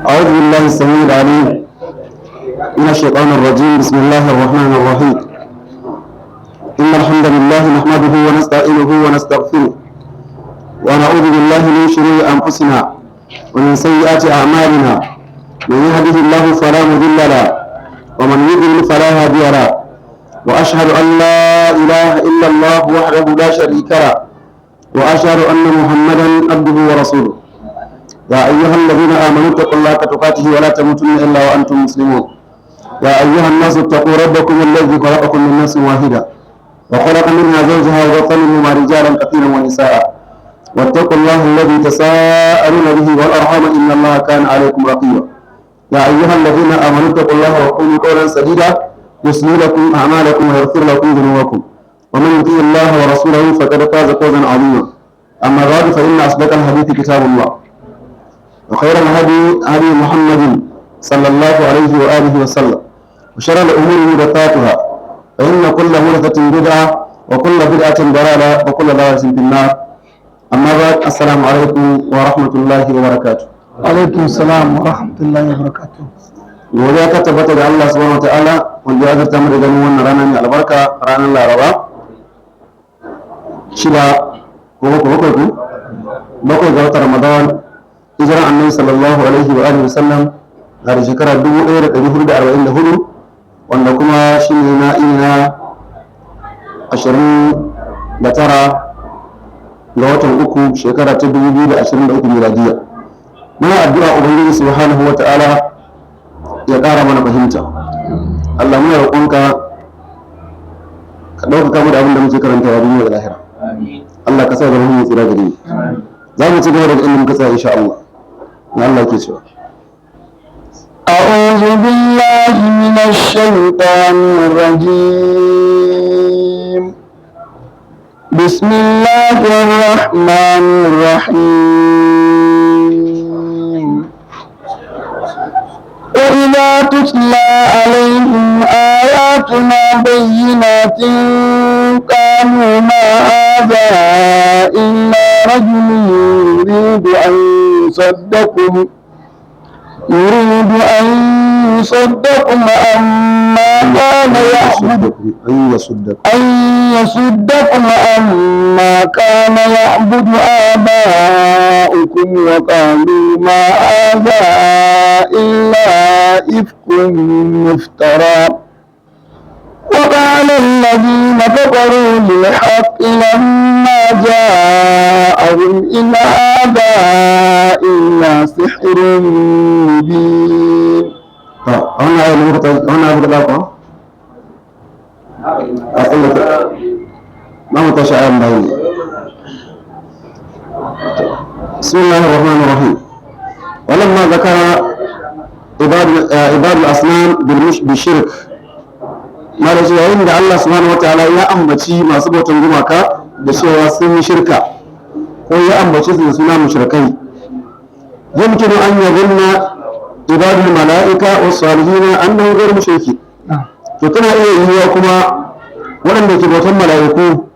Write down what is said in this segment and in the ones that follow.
أعوذ بالله السميع العليم من الشيطان الرجيم. بسم الله الرحمن الرحيم. إن الحمد لله نحمده ونستعينه ونستغفره، ونعوذ بالله من شرور أنفسنا ومن سيئات أعمالنا. من يهده الله فلا مضل له، ومن يضلل فلا هادي له. وأشهد أن لا إله إلا الله وحده لا شريك له، وأشهد أن محمدا عبده ورسوله. يا أيها الذين آمنوا اتقوا الله حق تقاته ولا تموتن إلا وأنتم مسلمون. يا أيها الناس اتقوا ربكم الذي خلقكم من نفس واحدة، وخلق منها زوجها، وبث منهما رجالا كثيرا ونساء. واتقوا الله الذي تساءلون به والأرحام، إن الله كان عليكم رقيبا. يا أيها الذين آمنوا اتقوا الله وقولوا قولا سديدا، يصلح لكم أعمالكم ويغفر لكم ذنوبكم. ومن يطيع الله ورسوله فقد فاز فوزا عظيما. أما بعد، فإن أصدق الحديث كتاب الله، وخير الهدي هدي محمد صلى الله عليه وآله وسلم، وشر الأمور محدثاتها، فإن كل محدثة بدعة، وكل بدعة ضلالة، وكل ضلالة في النار. أما بعد، السلام عليكم ورحمة الله وبركاته. Alaikum salam wa rahmatullahi wa barakatuh. Godiya ta tabbata ga Allah subhanahu wa ta'ala, wanda ya azurta mu da ganin wannan rana mai albarka, ranar Laraba, 6 ko 7, 7 ko 7 ga watan Ramadan, hijiran Annabi sallallahu alaihi wa alihi wasallam na da shekara 1444, wanda kuma shine na ina 29 ga watan 3, shekara ta 2023 miladiya. Muna addu'a Ubangiji subhanahu wa ta'ala ya ƙara mana fahimta. Allah, muna roƙonka ka ɗaukaka mu da abin da muke karantawa duniya da lahira. Allah ka sa da mu tsira gare mu. Za mu ci gaba daga inda muka tsaya insha Allah. Na Allah ke cewa: أعوذ بالله من الشيطان الرجيم. بسم الله الرحمن الرحيم. وإذا تتلى عليهم آياتنا بينات قالوا ما هذا إلا رجل يريد أن يصدكم عما كان يعبد أن يصدكم أن يصدكم عما كان يعبد آباؤكم، وقالوا ما هذا إلا إفك مفترى. وقال الذين كفروا للحق لما جاءهم إن هذا إلا سحر مبين. To, wannan ayar da muka wannan abu da ko a tsallaka ba mu tashi ayan bayi. بسم الله الرحمن الرحيم. ولما ذكر عباد الأصنام بالشرك، ما da yayin da Allah subhanahu wataala ya ambaci masu bautan gumaka da cewa sun yi shirka, ko ya ambaci su da suna mushrikai، يمكن أن يظن عباد الملائكة والصالحين أنه غير مشركين. To, tana iya yiwuwa kuma waɗanda ke bautan mala'iku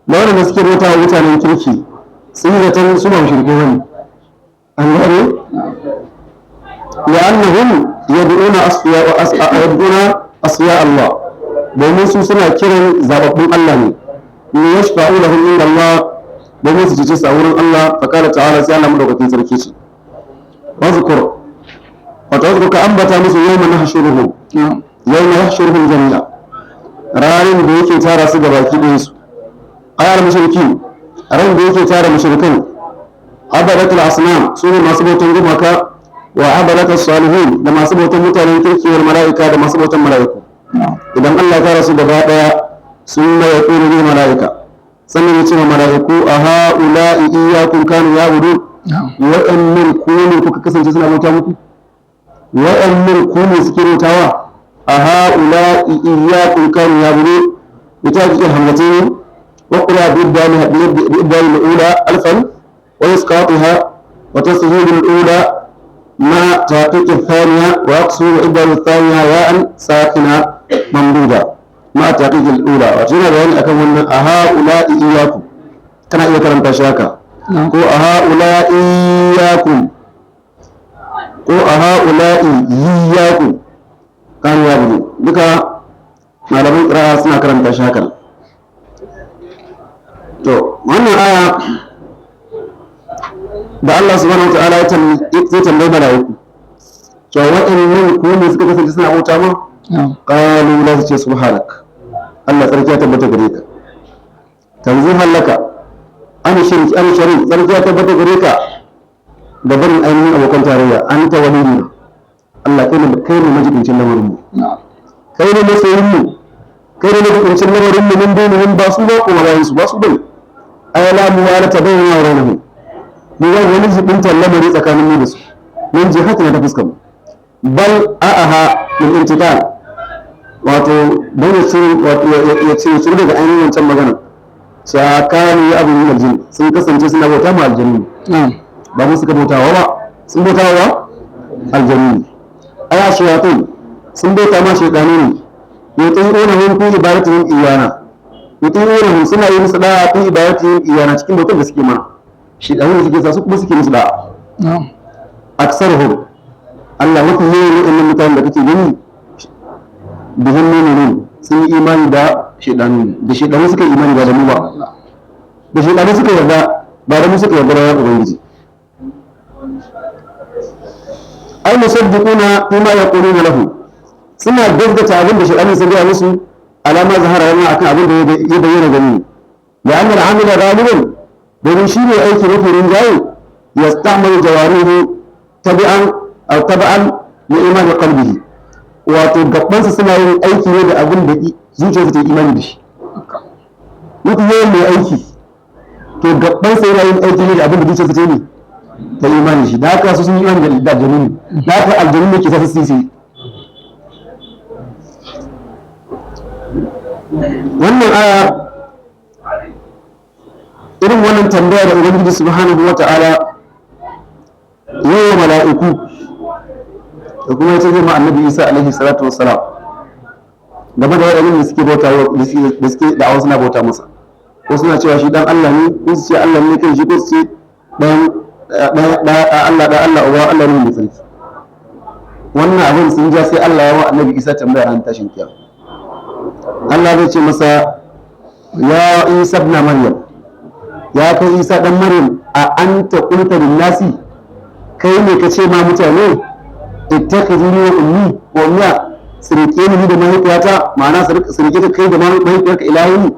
da waɗanda suke bauta wa mutanen kirki sun yi zaton su ba mushrikai bane. An gane? لأنهم يدعون أصفياء الله، domin su suna kiran zababbun Allah ne، ليشفعوا لهم عند الله، domin su cece su a wurin Allah. فقال تعالى، sai Allah madaukakin sarki ce: واذكر، wato واذكر ka ambata musu، يوم نحشرهم، يوم يحشرهم جميعا، ranar da yake tara su gabaki ɗayan su، أي المشركين، ran da yake tara mushrikan، عبدة الأصنام، su ne masu bautan gumaka، وعبدة الصالحين، da masu bautan mutanen kirki، والملائكة، da masu bautan mala'iku. Idan Allah ya tara su gaba ɗaya، ثم يقول للملائكة، sannan ya ce wa mala'iku: أهؤلاء إياكم كانوا يعبدون؟ Wa'annan ku ne kuka kasance suna bauta muku? Wa'annan ku ne suke bautawa? أهؤلاء إياكم كانوا يعبدون؟ بتحقيق الهمزتين، وقرأ بإبدال الأولى ألفا وإسقاطها، وتسهيل الأولى مع تحقيق الثانية، وأقصر إبدال الثانية ياء ساكنة ممدودة مع تحقيق الأولى. وتنا بيان أكون أهؤلاء إياكم، كان إيه كلام تشاكا ko أهؤلاء إياكم. Ko a ha'ula'i iyyakum kanu ya'budun. Duka malaman qira'a suna karanta shi hakan. To wannan aya da Allah subhanahu wa ta'ala ya tambayi mala'iku cewa waɗannan ku ne suka kasance suna bauta ma? Qalu, la su ce subhanak, Allah tsarki ya tabbata gare ka, tanzihan laka an shirki an shari, tsarki ya tabbata gare ka da barin ainihin abokan tarayya. Anta waliyuna, Allah kai ne majibincin lamarin mu, kai ne masoyin mu, kai ne majibincin lamarin mu, min dunihim, ba su ba, kuma bayan su ba su bane. Ay la muwalata bainana wa bainahum, mu ba wani jibintar lamari tsakanin mu da su, min jihatina, ta fuskar mu. Bal a'aha min intiqal, wato don ya cire, wato ya cire daga ainihin wancan magana cewa kanu ya abu aljin, sun kasance suna bauta ma aljannu, ba mu suka bautawa ba, sun bautawa aljannu. Aya shayatin, sun bauta ma shaytanu ne. Yuti'unahum fi ibadatihim iyana, yuti'unahum, suna yi musu da'a, fi ibadatihim iyana, cikin bautar da suke mana. Shaytanu ne suke sa su kuma suke musu da'a. Aksaruhum, Allah, mafi yawan waɗannan mutanen da kake gani, bihim mu'minun, sun yi imani da shaydanu, da shaydanu suka yi imani, ba da mu ba, da shaydanu suka yarda, ba da mu suka yarda ba, ya ubangiji. Ay musaddiquna bima yaquluna lahu, suna gaskata abin da shaydanu sun gaya musu, alama zahara yana akan abin da ya bayyana gani da annal amila galiban, domin shi ne aiki mafi rinjaye, yasta'malu jawarihu tabi'an aw taba'an li imani qalbihi, wato gabansa suna yin aiki ne da abin da zuciyarsa ta yi imani da shi. Mafi yawan mai aiki, to gabansa yana yin aiki ne da abin da zuciyarsa ta yi ta imani shi. Da haka su sun yi imani da aljanu ne, da haka aljanu ne ke sa su yi wannan aya. Irin wannan tambaya da ubangiji subhanahu wa ta'ala yawa mala'iku da kuma ya ce zai ma annabi Isa alaihi salatu wassalam game da waɗannan da suke bauta, da suke da'awa suna bauta masa, ko suna cewa shi dan Allah ne, ko su ce Allah ne kan shi, ko su ce dan Allah, dan Allah uba, Allah ne mai tsarki. Wannan abin sun ja sai Allah ya wa annabi Isa tambaya ran tashin kiyama. Allah zai ce masa: ya Isa ibn Maryam, ya kai Isa dan Maryam, a anta qulta lin nasi, kai ne ka ce ma mutane, ittakhizuni wa ummi wa ummiya, su rike ni da mahaifiyata, ma'ana su rike ta kai da mahaifiyarka, ilahi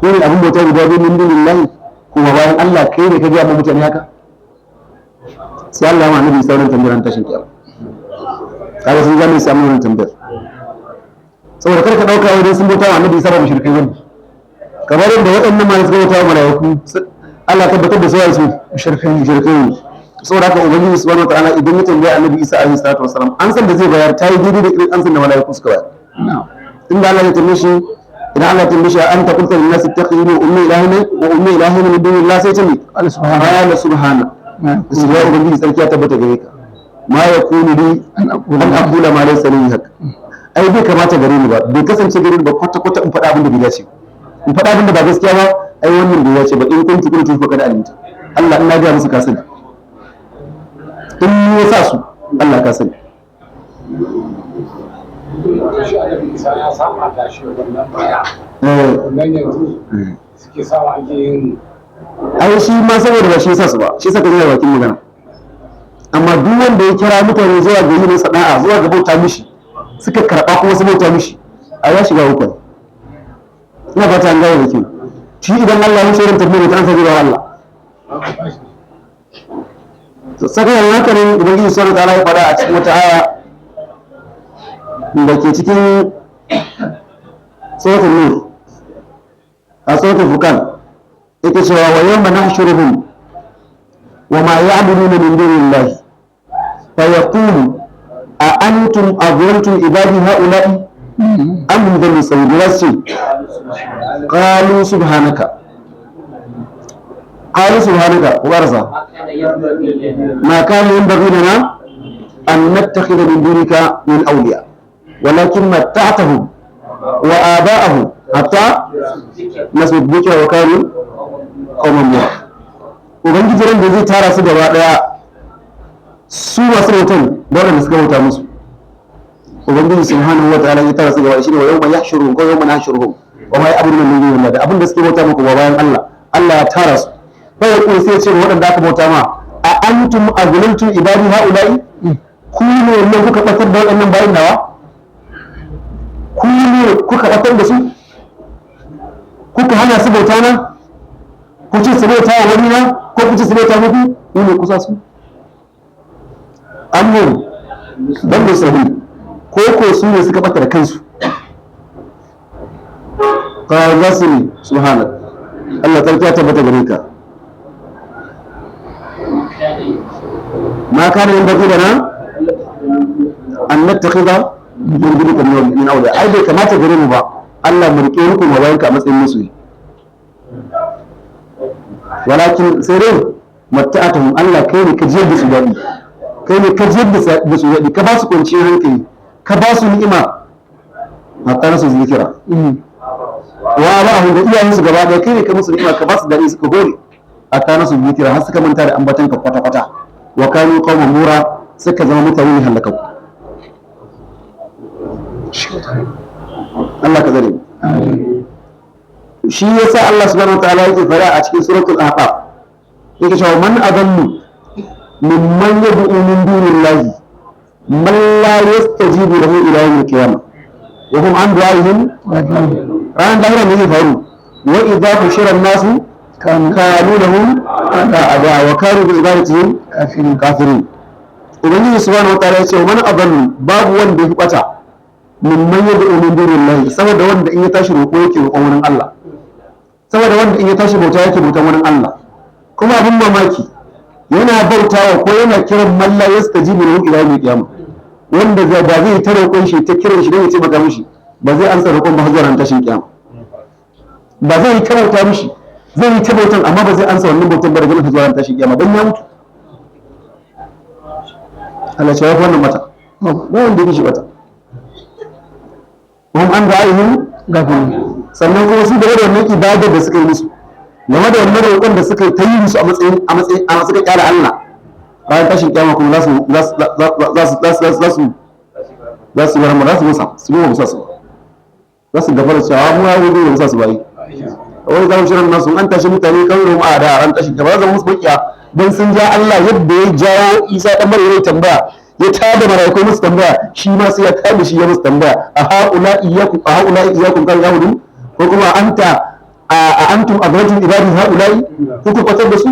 ko ne abin bauta guda biyu, min dunillahi, kuma bayan Allah, kai ne ka ga ma mutane haka? Sai Allah ya ma annabi Isa wannan tambayar tashin kiyama. Kaga sun zama samu wannan tambayar saboda kar ka dauka wajen sun bauta wa annabi Isa ba mushrikai bane, kamar yadda waɗannan ma suka bauta wa malaiku, Allah tabbatar da su su mushrikai ne. Saboda haka ubangiji subhanahu wataala idan ya tambaya annabi Isa alaihi salatu wasalam, an san da zai bayar ta yi daidai da irin an san da malaiku suka bayar. Inda Allah ya tambaye shi, idan Allah ya tambaye shi anta qulta lin nasi ittakhiduni wa ummi ilahina min dunillah, sai ta mi? Allah subhanahu qala subhana, ya ubangiji, sarki ya tabbata gare ka, ma yakunu li an aqula an aqula ma laysa li haqq, ai bai kamata gare ni ba, bai kasance gare ni ba kwata kwata in faɗa abin da bai dace ba, in faɗa abin da ba gaskiya ba, ai wannan bai dace ba. In kuntu kuntu faqad alimta, Allah, in na ga musu ka sani, in ni ya sa su, Allah, ka sani. Shi annabi Isa ya saba da shi wannan baya wannan yanzu suke sawa ake yin. Ai shi ma saboda ba shi ya sa su ba, shi yasa ka zama bakin magana. Amma duk wanda ya kira mutane zuwa ga yin sana'a, zuwa ga bauta mishi, suka karɓa kuma su bauta mishi, a ya shiga hukun. Ina fata an gane da kyau. Shi idan Allah ya shirin tabbata ta an sa zuwa Allah. To saka yana haka ne ubangiji subhanahu wa ta'ala ya faɗa a cikin wata aya da ke cikin suratul Nur, a suratul Furqan, yake cewa: wa yawma nahshuruhum wa ma ya'buduna min dunillahi fa yaqulu a antum adlaltum ibadi ha'ula'i am hum dhallu sabil. Wasu qalu subhanaka, qalu subhanaka warza ma kana yanbaghi lana an nattakhidha min dunika min awliya walakin matta'tahum wa aba'ahum hatta nasu dhikra wa kanu qauman bura. Ubangiji ran da zai tara su gaba daya Su masu bautan da waɗanda suka bauta musu, Ubangiji subhanahu wa ta'ala ya tara su gaba, shine wa yawma yahshuruhum ko yawma nahshuruhum wa ma ya'buduna min dunillahi, da abin da suke bauta muku ba bayan Allah, Allah ya tara su. Fa yaqulu, sai ce waɗanda aka bauta ma, a antum azlaltum ibadi haula'i, ku ne wannan kuka batar da waɗannan bayin nawa? Ku ne kuka batar da su, kuka hana su bauta na, ku ce su bauta wa wani na, ko ku ce su bauta muku? Ku ne kusa su amur dan da sahi, ko ko su ne suka bata da kansu? Qala, za su ne, subhanak, Allah tsarki ya tabbata gare ka, ma kana yin baki da na an nattakhidha min dunika min awliya. Ai bai kamata gare mu ba, Allah, mu rike muku mabayanka a matsayin musulmi. Walakin, sai dai, matta'atuhum, Allah, kai ne ka jiyar da su daɗi, kai ne ka jiyar da su daɗi, ka ba su kwanciyar hankali, ka ba su ni'ima, hatta nasu zikira wa ba ahun, da iyayensu gaba ɗaya, kai ne ka musu ni'ima, ka ba su daɗi, suka gode, hatta nasu zikira, har suka manta da ambatan ka kwata kwata, wa kanu qauman mura, suka zama mutane ne halakakku. Allah ka zare mu. Shi yasa Allah subhanahu wataala yake fara a cikin suratul Ahqaf, yake cewa man adallu mimman yad'u min dunillahi man la yastajibu lahu ila yawm al-qiyamah wa hum an du'aihim. Ranar lahira ne zai faru? Wa idza hushira an-nasu kanu lahum a'da wa kanu bi ibadatihim kafirin. Kafirin. Ubangiji subhanahu wataala ya ce man adallu, babu wanda ya fi bata, mimman yad'u min dunillahi, saboda wanda in ya tashi roƙo yake roƙon wurin Allah, saboda wanda in ya tashi bauta yake bautan wurin Allah. Kuma abin mamaki, yana bautawa ko yana kiran man la yastajibu lahu ila yawmil qiyamah, wanda ba zai ta roƙon shi, ta kiran shi don ya taimaka mishi, ba zai ansa roƙon ba har zuwa ran tashin kiyama. Ba zai yi ta bauta mishi, zai yi ta bautan, amma ba zai ansa wannan bautan ba daga nan zuwa ran tashin kiyama, dan ya mutu. Allah ce ya fi wannan mata ba wanda ya fi shi bata. Hum an ra'ayhim gafin. Sannan kuma su game da wannan ibadar da suka yi musu, game da wannan roƙon da suka yi ta yi musu a matsayin a suka kyara Allah, bayan tashin kiyama kuma za su za su za su za su za su za su bar za su musa su yi musa su za su gafara cewa mu ya wuce musa su bayi wai za mu shirin nasu. An tashi mutane kan ruwa a da ran tashin kiyama za mu musu bakiya dan sun ja Allah yadda ya jawo Isa dan Maryam ya tambaya, ya tada malaikai musu tambaya, shi ma sai ya tada shi ya musu tambaya, a haula iyyakum, a haula iyyakum kan yahudu, ko kuma anta a antum adrantum ibadi haula'i, ko ku kwatar da su?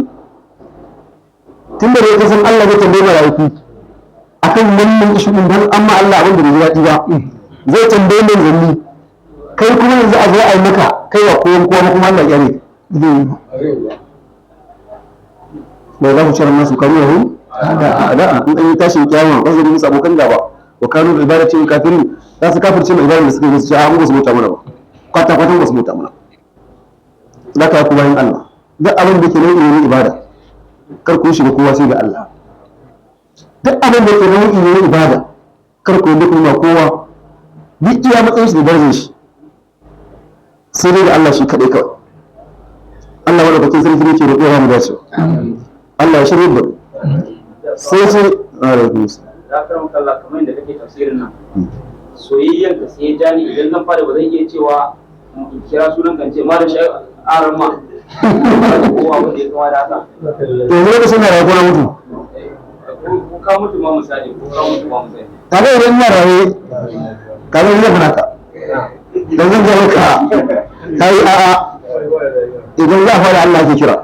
Tun da ya san Allah zai tambaye malaiku akan wannan ishu din, dan amma Allah abin da bai daɗi ba zai tambaye manzanni, kai kuma yanzu a zo a yi maka kai wa kowan kowa kuma Allah ya ne zai yi. Bai za ku cire nasu kanu yahu a da'a, in an yi tashin kiyama ba su musu abokan gaba, wa kanu ibadati kafirin, za su kafirce mai ibadar da suka yi, su ce a mu ba su bauta mana ba, kwata kwata ba su bauta mana. Za ka ku bayan Allah, duk abin da ke nau'i ne na ibada, kar ku shiga kowa sai ga Allah. Duk abin da ke nau'i ne na ibada, kar ku yi kuma kowa, duk iya matsayin shi da darajar shi, sai dai da Allah shi kaɗai kawai. Allah madaukakin sarki ne ke roƙo ya mu dace. Allah ya shirya da mu. Sai ce alaikum salam. Za ka ramka Allah, kamar yadda kake tafsirin nan, soyayyen ka sai ya ja ni, idan zan fara ba zan iya cewa in kira sunan kan ce malam shi aran ma ko abu da ya kama da haka. Yanzu lokacin da rago na mutu? Ko ka mutu ma misali, ko ka mutu ma misali. Kaga idan ina raye, kaga zan fara ka dan zan ga maka kai a'a, idan za a fara Allah ke kira.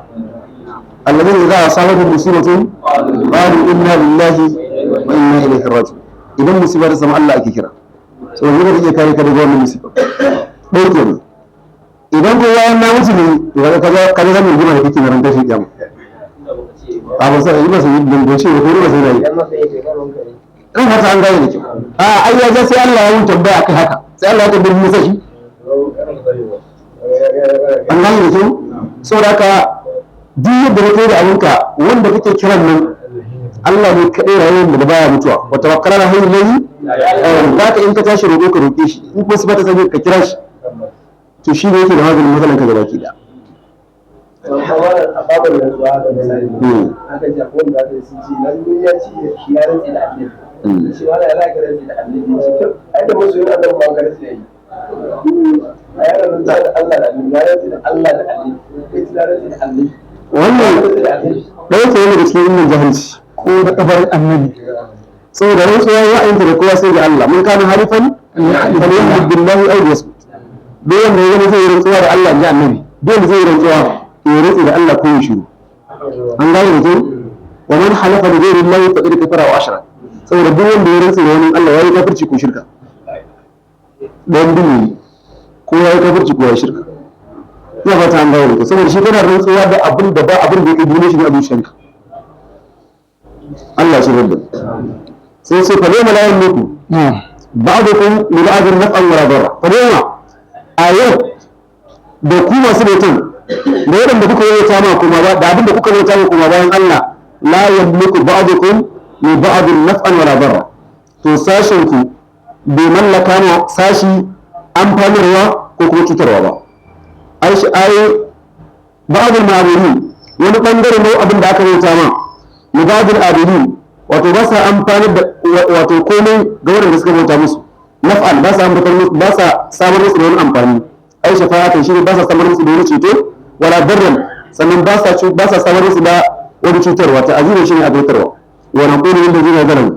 Alladhina idza asabatuhum musibatun qalu inna lillahi wa inna ilaihi raji'un. Idan musiba ta samu, Allah ake kira. So yanzu ka iya kare ka daga wannan musiba ɗaya kenan. Idan ko yayan na mutu ne, to kaga kaga kaga zan rigima da kake na ran tashin kiyama. Inda baka ce ba. A ba sai ba sai ban ce ko ba sai na yi. Ina fata an gane da kyau. A ai ya ja sai Allah ya yi tambaya akai haka, sai Allah ya tambaye Musa shi. An gane da kyau. Saboda haka duk yadda ka kai da abinka, wanda kake kiran nan Allah ne kaɗai rayuwar da baya mutuwa, wa tawakkal ala hayy ladhi za ka. In ka tashi roƙo, ka roƙe shi. In kuma sifata sai ka kira shi, to shi ne yake da maganin matsalan ka gabaki da. A babar rantsuwa da misali, aka ji akwai wanda aka sun ce nan ya ce shi ya rantsi da annabi, shi wani ya zaka rantsi da annabi, ya ce to ai da masoyin annabi ma ka rantsi da yi a ya rantsi da Allah da annabi, ya rantsi da Allah da annabi, kai ya rantsi da annabi. Wannan ɗaya ce daga cikin ilmin jahilci. Ko da kafarin annabi. Saboda rantsuwa ra'ayinta da kowa sai ga Allah. Mun kana harifan falyahlif billahi aw yasmut. Duk wanda ya gani zai yi rantsuwa da Allah, inji annabi, duk wanda zai yi rantsuwa ya rantsi da Allah ko ya shiru. An gane da kyau. Wa man halafa bi ghairi Allah faqad kafara wa ashraka. Saboda duk wanda ya rantsi da wani Allah yayi kafirci ko shirka. Dan duk ko yayi kafirci ko yayi shirka. Ina fata an gane da kyau. Saboda shi kana rantsuwa da abin da ba abin da yake duniya shi ne a zuciyarka. Allah shi rabbi sai sai fa lima la yamliku ba'dukum li ba'din naf'an wala darra. Fa lima a yau da ku masu bautan da waɗanda kuka yi ma kuma ba da abin da kuka bauta ma kuma bayan Allah, la yamliku ba'dukum li ba'din naf'an wala darra. To sashen ku bai mallaka ma sashi amfanarwa ko kuma cutarwa ba. Ai shi ai ba'dul ma'budin wani bangare ne abin da aka bauta ma li ba'dil abidin, wato ba sa amfanar da wato komai ga waɗanda suka bauta musu naf'an, ba sa amfanar musu, ba sa samar musu da wani amfani. Ai shafa'atan shi ne ba sa samar musu da wani ceto, wala darran, sannan ba sa samar musu da wani cutarwa. Ta azima shi ne azabtarwa. Wa naqulu lil ladina zalamu,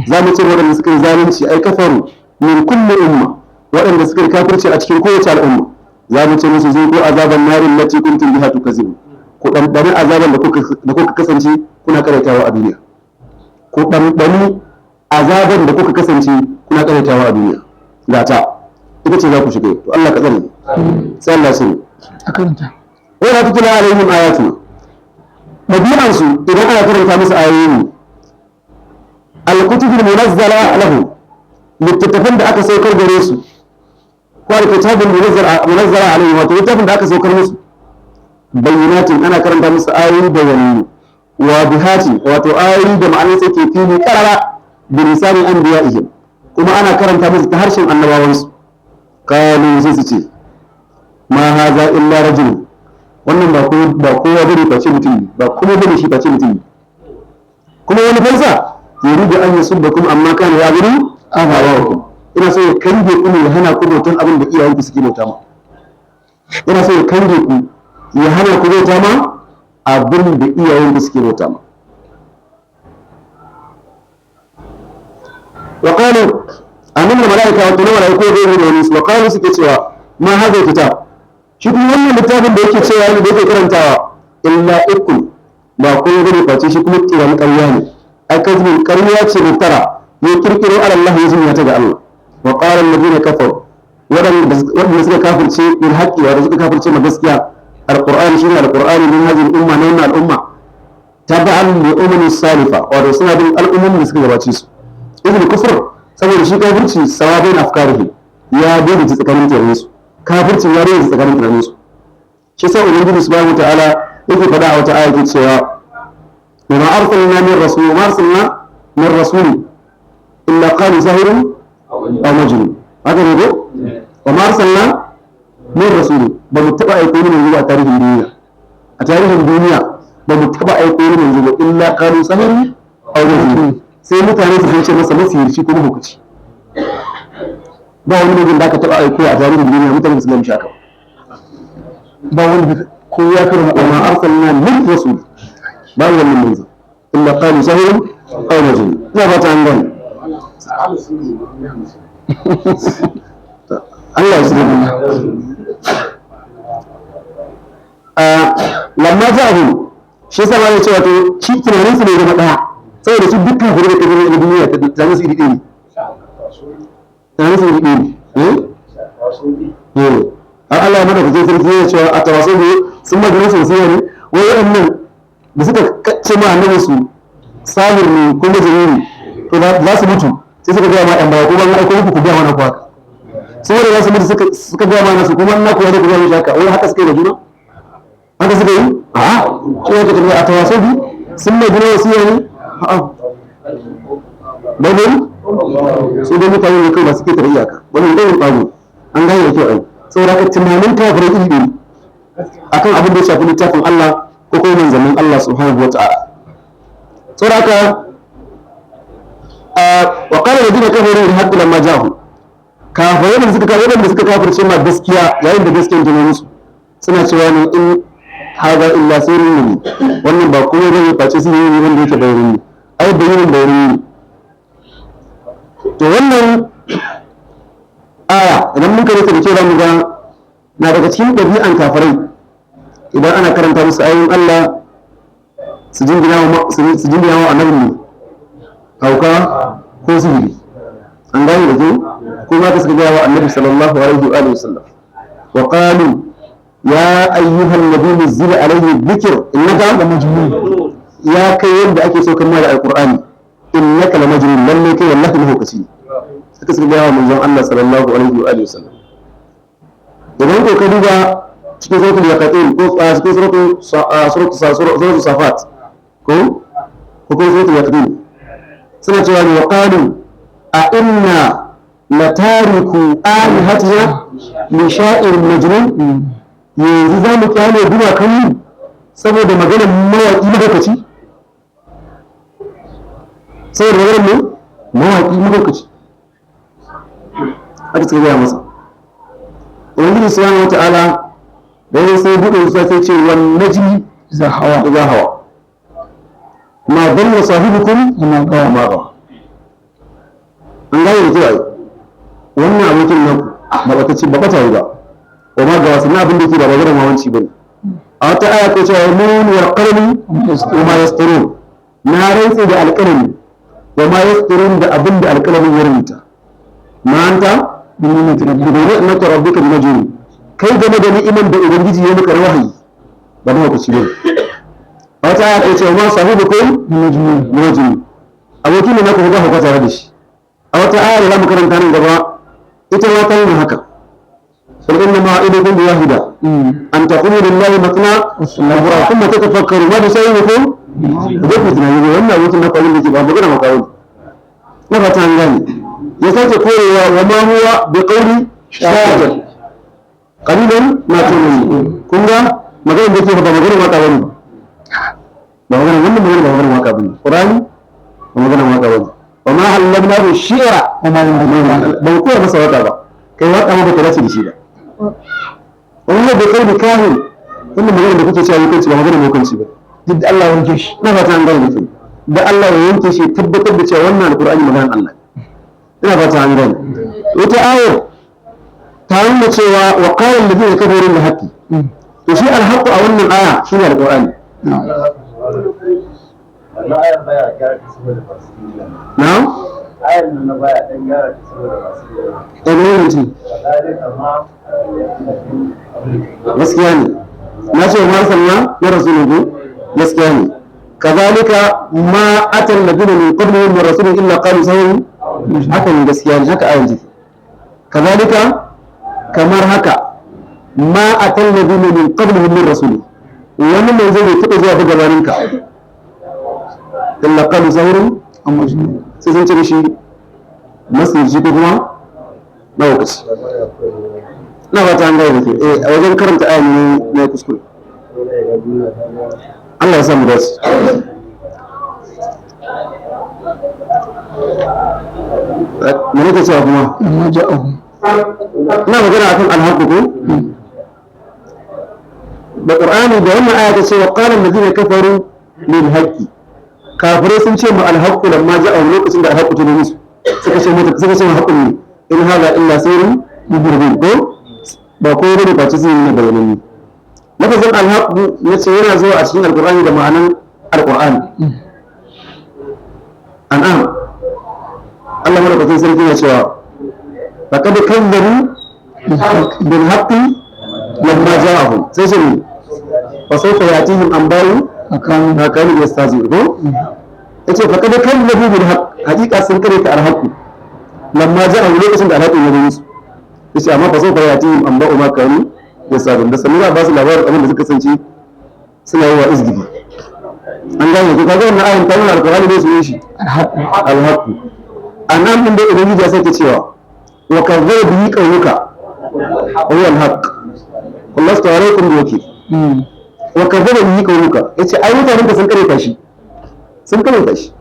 za mu ce waɗanda suka yi zalunci, ai kafaru min kulli umma, waɗanda suka yi kafirci a cikin kowace al'umma, za mu ce musu zuqu azaban narin lati kuntum biha tukazibun. Ku ɗanɗani azaban da kuka kasance kuna karantawa a duniya. Ku ɗanɗani azaban da kuka kasance kuna karantawa a duniya. Gata ita ce za ku shiga. To Allah ka tsare. Sai Allah shi A karanta. Wa la tutla alaihim ayatuna, ɗabi'an su idan ana karanta musu ayoyi, al-kutubul munazzala lahu, littattafan da aka saukar gare su, ko al-kitabul munazzala alaihim, wato littafin da aka saukar musu, bayyinatin, ana karanta musu ayoyi bayanannu, wa bihati, wato ayoyi da ma'anar sai ke fili karara, bi lisani anbiya'ihim, kuma ana karanta musu ta harshen annabawansu. Kalu, sai su ce ma haza illa rajul, wannan ba ko ba kowa bane face mutum ne, ba kuma bane shi face mutum ne. Kuma wani fansa yuridu an yasuddakum amma kana ya'budu aba'ukum, ina so ya kange ku ne ya hana ku bautan abin da iyayenku suke bauta ma. Ina so ya kange ku ya hana ku bauta ma abin da iyayenku suke bauta ma. Wa qalu amin malaika, wa tuna malaiku da yake wani su, wa qalu, suke cewa ma hadha kitab, shi kuma wannan littafin da yake cewa ne da yake karantawa, illa ikun, ba ko ya gane face shi kuma kiran ƙarya ne, ai kazmin ƙarya ce muftara, ya kirkiro ala Allah, ya zunya ta ga Allah. Wa qala alladhina kafaru, waɗanda suka kafirce bil haqqi, wa suka kafirce ma gaskiya, alqur'ani shine alqur'ani, min hadhihi al-umma, na wannan al'umma, tab'an li ummi salifa, wato suna bin al'ummomin da suka gabace su. Ibn kufr, saboda shi kafirci sawabin afkarihi, ya daidaita tsakanin tunanin su, kafircin ya daidaita tsakanin tunanin su. Shi sa ubangiji subhanahu wataala yake faɗa a wata aya, yake cewa wa ma arsalna min rasul wa ma arsalna min rasul illa qalu sahirun aw majnun. Haka ne ko? Wa ma arsalna min rasul, ba mu taba aiko ni manzo ba a tarihin duniya, a tarihin duniya ba mu taba aiko ni manzo ba, illa qalu sahirun aw majnun, sai mutane su ce masa masihirci ko mahaukaci. Ba wani mutum da aka taba aiko a tarihin duniya mutane su gamshi haka Ba wani ko ya karanta. Wa ma arsalna min rasul, ba wannan manzo, illa qalu sahirun aw majnun. Ina fata an gane. Allah ya shirya mu. Lamma ja'ahum, shi yasa ma ya ce wato shi tunanin su bai zama daya, saboda su dukkan gari da kabiru na duniya tunanin su iri ɗaya ne, tunanin su iri ɗaya ne. Eh eh, har Allah ya mada kuke sarki ya cewa a tawaso ne sun magana sosai ne, wai waɗannan da suka ce ma annabi su sahir ne ko majnun ne, to za su mutu, sai suka gaya ma ɗan baya, ko ban aiko muku ku gaya mana ku haka, saboda za su mutu suka gaya mana su kuma ina kuwa da ku gaya mishi haka. Wai haka suka yi da juna, haka suka yi. A'a, shi ne ka tafi a tawaso bi sun mai gina wasiya ne. A'a, babu su dai mutane ne kawai masu ketare iyaka, wannan ɗayan ƙwaro an gane da kyau. Ai saboda haka tunanin kafirai iri ɗaya. Akan abin da ya shafi littafin Allah ko kuma manzannin Allah subhanahu wata'ala. Saboda haka wa qala alladhina kafaru lil haqqi lamma ja'ahum, kafirai da suka kafirai da suka kafirce ma gaskiya yayin da gaskiyar ta zo musu, suna cewa ne in haza illa sirrun mubin, wannan ba komai bane face sihiri ne wanda yake bayani, ai bayanin bayani. To wannan aya idan mun karanta da kyau zamu ga na daga cikin ɗabi'an kafirai, idan ana karanta musu ayoyin Allah su jingina wa annabi ne hauka ko sihiri. An gane da kyau ko ma ka suka gaya wa annabi sallallahu alaihi wa alihi wasallam, wa qalu ya ayyuhan nabi nuzila alaihi dhikr innaka la majnun, ya kai yadda ake saukar ma da alqur'ani innaka la majnun, lalle kai wallahi mahaukaci ne. Suka gaya wa manzon Allah sallallahu alaihi wa alihi wasallam. Idan ko ka duba cikin suratul yaqatin ko cikin suratul safat ko ko suratul yaqatin, suna cewa ne wa qalu a inna latariku alihatina li sha'ir majnun, yanzu za mu kyale gumakan mu saboda maganar mawaƙi mahaukaci, saboda maganar mu mawaƙi mahaukaci, haka suka gaya masa. Ubangiji subhanahu wata'ala da ya sai buɗe wuta sai ce wan najmi za hawa idha hawa ma dalla sahibukum ma gawa ma gawa. An gane da cewa wannan abokin nan ba ba ta ce ba ba ta yi ba wa ma gawa, sannan abin da yake ba maganar mawanci bane. A wata aya ko cewa nun wal qalami wa ma yasturun, na rantse da alƙalami wa ma yasturun da abin da alƙalamin ya rubuta, ma anta bi ni'mati rabbika bi majnun, kai game da ni'iman da ubangiji ya maka na wahayi ba ma ku ci ne. Wata aya ko cewa ma sahibukum bi majnun, abokin ne naka ga hauka tare da shi. A wata aya da zamu karanta nan gaba ita ma ta nuna haka, qul inna ma a'idukum bi wahida an taqumu lillahi matna wa thumma tatafakkaru ma bi sahibikum zai ku tunani ne wannan abokin naka abin da ke ba magana maka wani na fata an gane. Ya sake korewa wa ma huwa bi qawli sha'ir qalilan ma tu'minun. Kun ga maganar da ke ba maganar waka bane, ba maganar wannan magana ba maganar waka bane, qur'ani ba maganar waka bane. Wa ma allamnahu shi'ra wa ma yanbaghi ba koya masa waka ba, kai waka ma baka dace da shi ba. Wannan bi qawli kahin, wannan maganar da kuke cewa hukunci ba maganar hukunci ba, duk da Allah ya wanke shi. Na fata an gane mutum da Allah ya yanke shi tabbatar da cewa wannan alqur'ani maganar Allah ne. Ina fata an gane. Wata ayar ta nuna cewa wa qala alladhina kafaru lil haqqi, to shi al haqqu a wannan aya shine alqur'ani. Wannan ayar baya gyara ta saboda masu hijira. Na'am. Ayar nan na baya dan gyara ta saboda masu hijira. Eh ne ne Wadalin amma gaskiya ne na ce ma arsalna na rasuluhu, gaskiya ne. Kazalika ma atal ladina min qablihim min rasulin illa qalu sahiru, haka ne gaskiya ne, haka ayan take. Kazalika kamar haka ma atal ladina min qablihim min rasulin, wani manzo bai taɓa zuwa ba gabanin ka illa qalu sahirun a majnun, sai sun ce mishi masirci ko kuma mahaukaci. Na fata an gane da ke eh a wajen karanta ayan ne na kuskure. Allah ya samu dace. Me nake cewa kuma? Amma ja'ahum. Ina magana akan alhaqu ko da Qur'ani da wannan aya ta ce wa qala alladhina kafaru lil haqqi, kafirai sun ce ma alhaqu lamma ja'a, lokacin da alhaqu ta zo musu suka ce mata suka ce ma haqqu ne in hadha illa sirrun mubin, ko ba ko bane face sirri ne bayananne. Lafazin alhaqu yace yana zuwa a cikin alqur'ani da ma'anan alqur'ani. An'am Allah madaukakin sarki ya cewa faqad kazzabu bil haqqi lamma ja'ahum, sai ce ne fa sawfa yatihim anba'u akan ma kanu yastahzi'un, ko yace faqad kazzabu bil haqq, haqiqa sun kare ta al haqq lamma ja'ahum, lokacin da al haqq ya zo musu, yace amma fa sawfa yatihim anba'u ma kanu yastahzi'un, da sanin za a ba su labarin abin da suka kasance suna yi wa izgidi. An gane ko? Kaga wannan ayin ta nuna alqur'ani ne su yi shi alhaqu. Alhaqu anan din da ubangiji ya sake cewa wa kazzaba bihi qawluka wa huwa alhaq qul lastu alaykum biwakil. Wa kazzaba bihi qaumuka, yace ai mutanen ka sun kareta shi, sun kareta shi,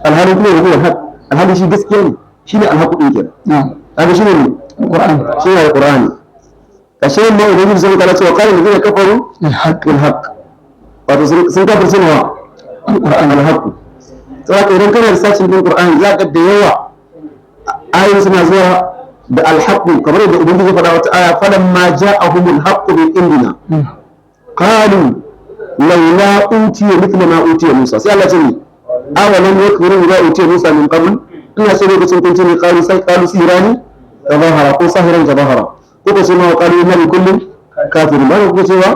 alhali kuma huwa alhaq, alhali shi gaskiya ne, shine alhaqu din kenan. Kaga shine ne Alquran. Shine alqur'ani. Kashe ma ubangiji sai ta ce wa qala alladhina kafaru Alhaq. Alhaq, wato sun kafirce ne wa Alquran. Alhaq. Saboda idan kana researching din qur'ani, za ka da yawa ayoyi suna zuwa da alhaq, kamar yadda ubangiji ya faɗa wata aya: falamma ja'ahumul haqqu min indina qalu laula utiya mithla ma utiya Musa. Sai Allah ce ni awalam yakfuru bima utiya Musa min qabl. Ina so lokacin kun ce ni qalu, sai qalu sirani tazahara ko sahiran tazahara, ko ko ce ma qalu inna bi kullin kafirun ba ko ce ba.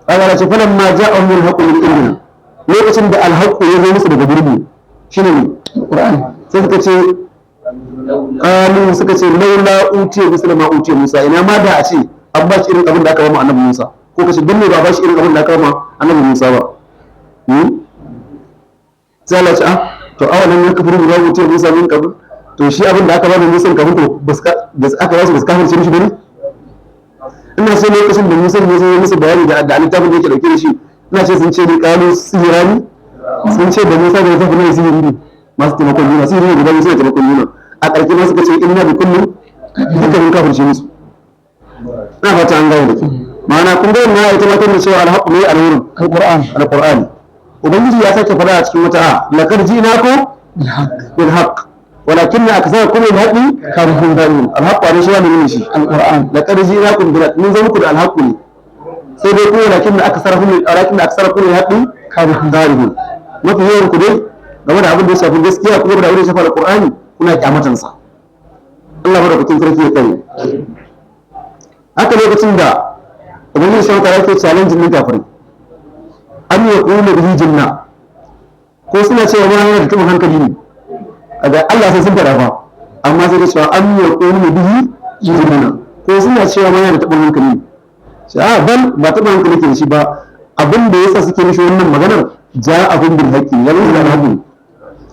Allah ce falamma ja'ahumul haqqu min indina, lokacin da alhaqqu ya zo musu daga gurbin shine ne Alquran. Sai suka ce qalu, suka ce laula utiya misla ma utiya Musa, ina ma da a ce an ba shi irin abin da aka ba mu annabi Musa, ko kace dan me ba ba shi irin abin da aka ba annabi Musa ba? Sai Allah ya ce ah, to awalan ya kafuru bi ma utiya Musa min qabl, to shi abin da aka ba Musa kafin to da aka ba su basu kafirce mishi bane. Ina so lokacin da Musa ya zo ya musu bayani da littafin da yake dauke da shi, ina ce sun ce ni qalu sihirani, sun ce da Musa da littafin ne sihiri ne, masu taimakon juna, sihiri ne guda biyu suna taimakon juna. A ƙarshe ma suka ce inna bi kullum, duka mun kafirce musu. Ina fata an gane da ke ma'ana kun ga wannan ita ma tana cewa alhaqu ne alwurin Alquran. Alqur'ani. Ubangiji ya sake faɗa a cikin wata a laqad ji'nakum Alhaq. Bil haqq walakinna aktharakum lil haqqi karihun. Alhaq ne shi wani ne shi? Alquran. Laqad ji'nakum bil haqq, mun zo muku da alhaqu ne, sai dai ku walakinna aktharakum lil haqqi karihun, mafi yawan ku dai game da abin da ya shafi gaskiya kuma da abin da ya shafi alqur'ani kuna kyamatan sa. Allah madaukakin sarki ya tsare. Haka lokacin da ubangiji shi ta yake challenge din kafirai, an yaqulu bihi jinna, ko suna cewa ma yana da tubin hankali ne. Kaga Allah sai sun fara fa, amma sai da cewa an yaqulu bihi jinna, ko suna cewa ma yana da tubin hankali ne. Sai a bal ba tubin hankali ke da shi ba, abin da yasa suke mishi wannan maganar ja'ahum bil haqqi, ya zo da haqqi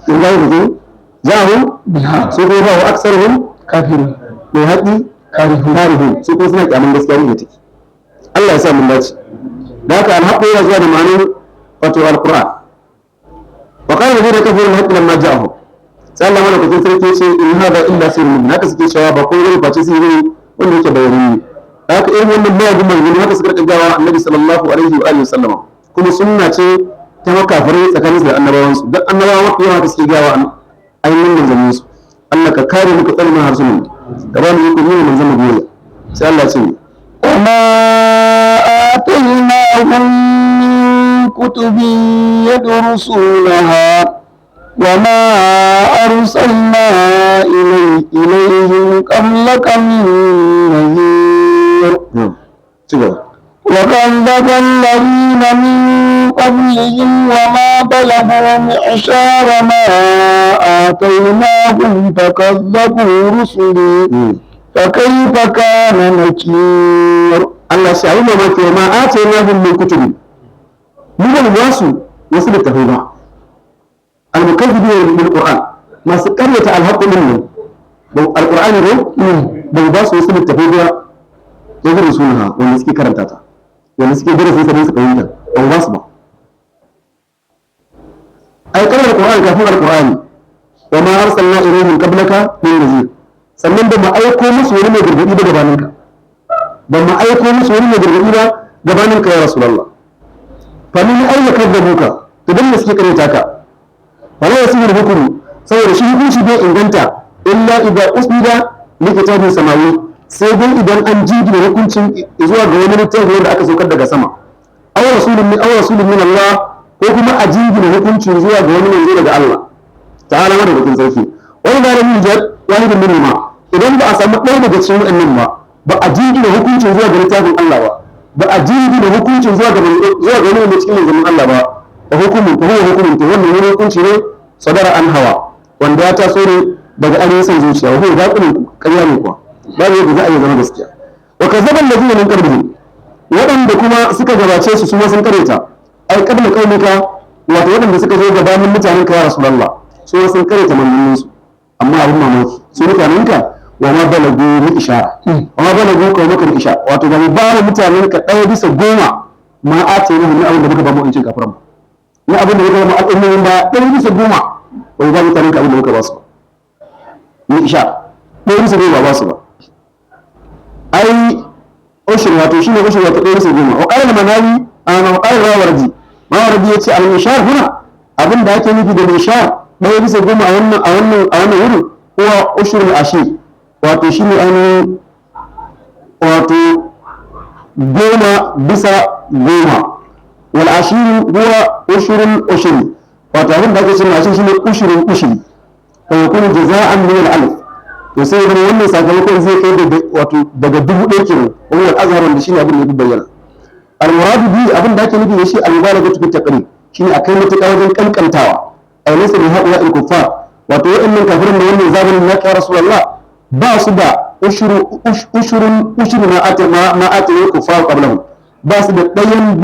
in ga yanzu ja'ahum Bil haqq. Su ko ba wa aksaruhum Kafirun. bil haqqi Karihun. karihun, su ko suna kyaman gaskiya ne take. Allah ya sa mun dace. Da haka alhaqqu yana zuwa da ma'anar wato alquran. Wa qala alladhina kafaru alhaqqu lamma ja'ahum, sai Allah mana kuke sarki ce in hada illa sirrun mubin, haka suke cewa ba ko irin face sirri ne wanda yake bayani ne. Haka irin wannan mayagun maganganu haka suka rika gawa annabi sallallahu alaihi wa alihi wasallama, kuma sunna ce ta makafirai tsakaninsu da annabawansu, duk annabawa mafi yawa haka suke gawa ainihin manzanninsu. Allah ka kare mu, ka tsare mana harsunan mu, ka ba mu ikon yi wa manzon mu biyayya. Sai Allah ce وما آتيناهم من كتب يدرسونها وما أرسلنا إليهم قبلك من نذير. Ci gaba. وكذب الذين من قبلهم وما بلغوا معشار ما آتيناهم فكذبوا رسلي فكيف كان نكير؟ Allah shi abin mamaki, wa ma atainahum min kutubi, mu ba mu ba su wasu littafai ba. Al-mukaththibin bil qur'an, masu karyata al-haqqu din nan ba al-qur'ani ne, ba mu ba su wasu littafai ba ya gudu sunaha, wanda suke karanta ta, wanda suke darasin sa don su fahimta, ba mu ba su ba. Ai kamar al-qur'an, kafin al-qur'ani, wa ma arsalna ilayhim qablaka min nazir, sannan ba mu aiko musu wani mai gargadi ba gabaninka, ba mu aiko musu wani mai gargaɗi ba gabanin ka ya rasulullah. Fa min ayya kadzabuka, to dan me suke karanta ka? Fa la yasiru hukmu, saboda shi hukunci bai inganta illa idza usnida li kitabin samawi, sai dai idan an jingina hukuncin zuwa ga wani littafi wanda aka saukar daga sama, aw rasulun min Allah, ko kuma a jingina hukuncin zuwa ga wani manzo daga Allah ta'ala madaukakin sarki. Wani da lam yujad wahidun minhuma, idan ba a samu ɗaya daga cikin waɗannan ba, ba a jingina hukuncin zuwa ga littafin Allah ba, ba a jingina hukuncin zuwa ga wani wanda cikin manzannin Allah ba, fa hukumun fa huwa hukumun, to wannan wani hukunci ne sadara an hawa, wanda ya taso ne daga ainihin son zuciya, wa huwa batilun, ƙarya ne kuwa, babu yadda za a yi zama gaskiya. Wa kazzaba allazina min qablihim, waɗanda kuma suka gabace su su ma sun kareta, ai qabla qaumika, wato waɗanda suka zo gabanin mutanen ka ya rasulullah, su ma sun kareta manzannin su. Amma abin mamaki, su mutanen ka wa ma balagu mi ishara, wa ma balagu qaumaka mi ishara, wato Wato ba mu ba mu mutanen ka ɗaya bisa goma ma atayna min abin da muka ba mu incin kafiran ba, na abin da muka ba mu al'ummomin ba 1/10 ba mu ba mutanen ka abin da muka ba su ba. Ni isha 1/10 ba su ba. Ai ushur wato shine ushur wato 1/10. Wa qala al-manawi ana wa qala rawardi mawardi yace al-mishar huna abin da ake nufi da mishar 1/10 a wannan wurin huwa ushurul ashir, wato shine ainihin wato 10/10. Wal ashiru huwa ushurul ushri, wato abin da ake cewa ashir shine ushurul ushri, fa yakunu jaza'an min al alif. To sai zama wannan sakamakon zai kai da wato daga 1000 kenan, wannan azhar wanda shine abin da ya bayyana. Al muradu bi abin da ake nufi da shi al mubalaghatu fi taqrib shine akai matuƙa wajen kankantawa. Ay laysa bi haula al kuffar, wato wa'annan kafirin da wannan zamanin na ya rasulullah ba su da ushurun ushuru ma ata ma ata al kuffar qablahum, ba su da 1/10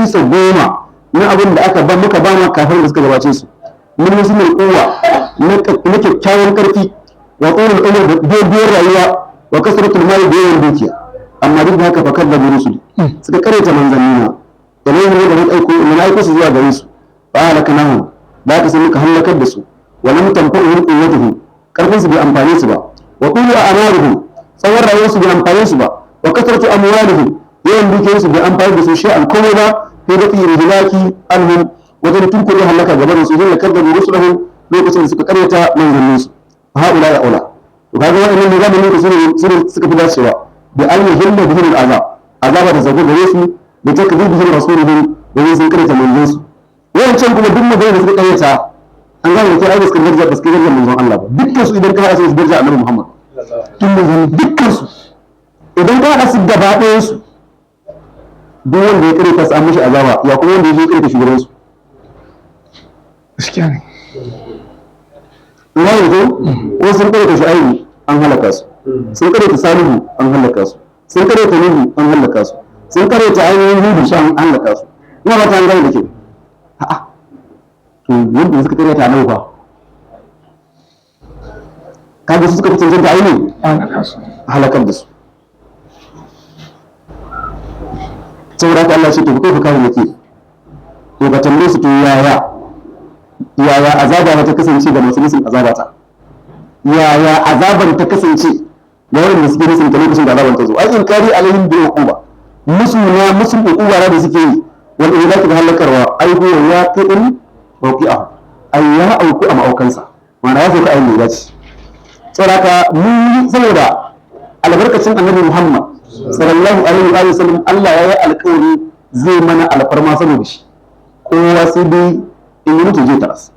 na abin da aka ba muka ba ma kafirin da suka gabace su min musulmin uwa na kyakkyawan karfi wa tsoron umar da doguwar rayuwa wa kasratul mali da yawan dukiya. Amma duk da haka fa kadzabu rusuli, suka karyata manzannina da ne da mun aiko mun aiko su zuwa gare su, fa halaknahum, da ka sai muka halakar da su, wa lam tanfa'uhum quwwatuhum, karfin su bai amfane su ba, wa qulu a'maruhum, tsawon rayuwar su bai amfane su ba, wa kasratu amwalihim, yawan dukiyar su bai amfane da su shay'an komai ba, fi dafi hilaki anhum, wajen tunkure halaka gaban su hinna kadzabu rusulahum, lokacin da suka karyata manzannin su. Haula ya aula, to kaga wa'annan ne zamanin ku sune suka fi dacewa bi an yuhilla bihim al'azab, azaba da zago gare su da takdhibihim rasulihim, domin sun karyata manzon su. Wancan kuma duk magana da suka karyata an gane da ai suka daraja ba suka daraja manzon Allah ba, dukkan su idan ka haɗa su su daraja Annabi Muhammad tun manzon dukkan su idan ka haɗa su gaba ɗayan su duk wanda ya karyata su an mishi azaba, ya kuma wanda ya karyata shugaban su. Gaskiya ne. Ina yanzu ko sun karyata Shu'aibu an halaka su, sun karyata Salihu an halaka su, sun karyata Nuhu an halaka su, sun karyata ainihin Hudu an halaka su. Ina ba ta an gane da ke. A'a, to wanda suka karyata Annabi fa kaga su suka fi cancanta ainihin An kasu. halakar da su. Saboda haka Allah ce to kai fa kawo yake to ka tambaye su to yaya yaya azaba ta kasance ga masu musun azaba ta, yaya azaban ta kasance ga wanda suke musun ta lokacin da azaban ta zo. Ai inkari alaihim bi uquba, musu na musun uquba da suke yi wal ilaki da halakarwa, ai huwa yaqi'un mawqi'ahu, ai ya auku a ma'aukansa, ma'ana ya sauka a inda ya dace. Saboda haka mun saboda albarkacin Annabi Muhammad sallallahu alaihi wa sallam Allah ya yi alƙawari zai mana alfarma saboda shi, kowa sai dai in yi mutu zai taras.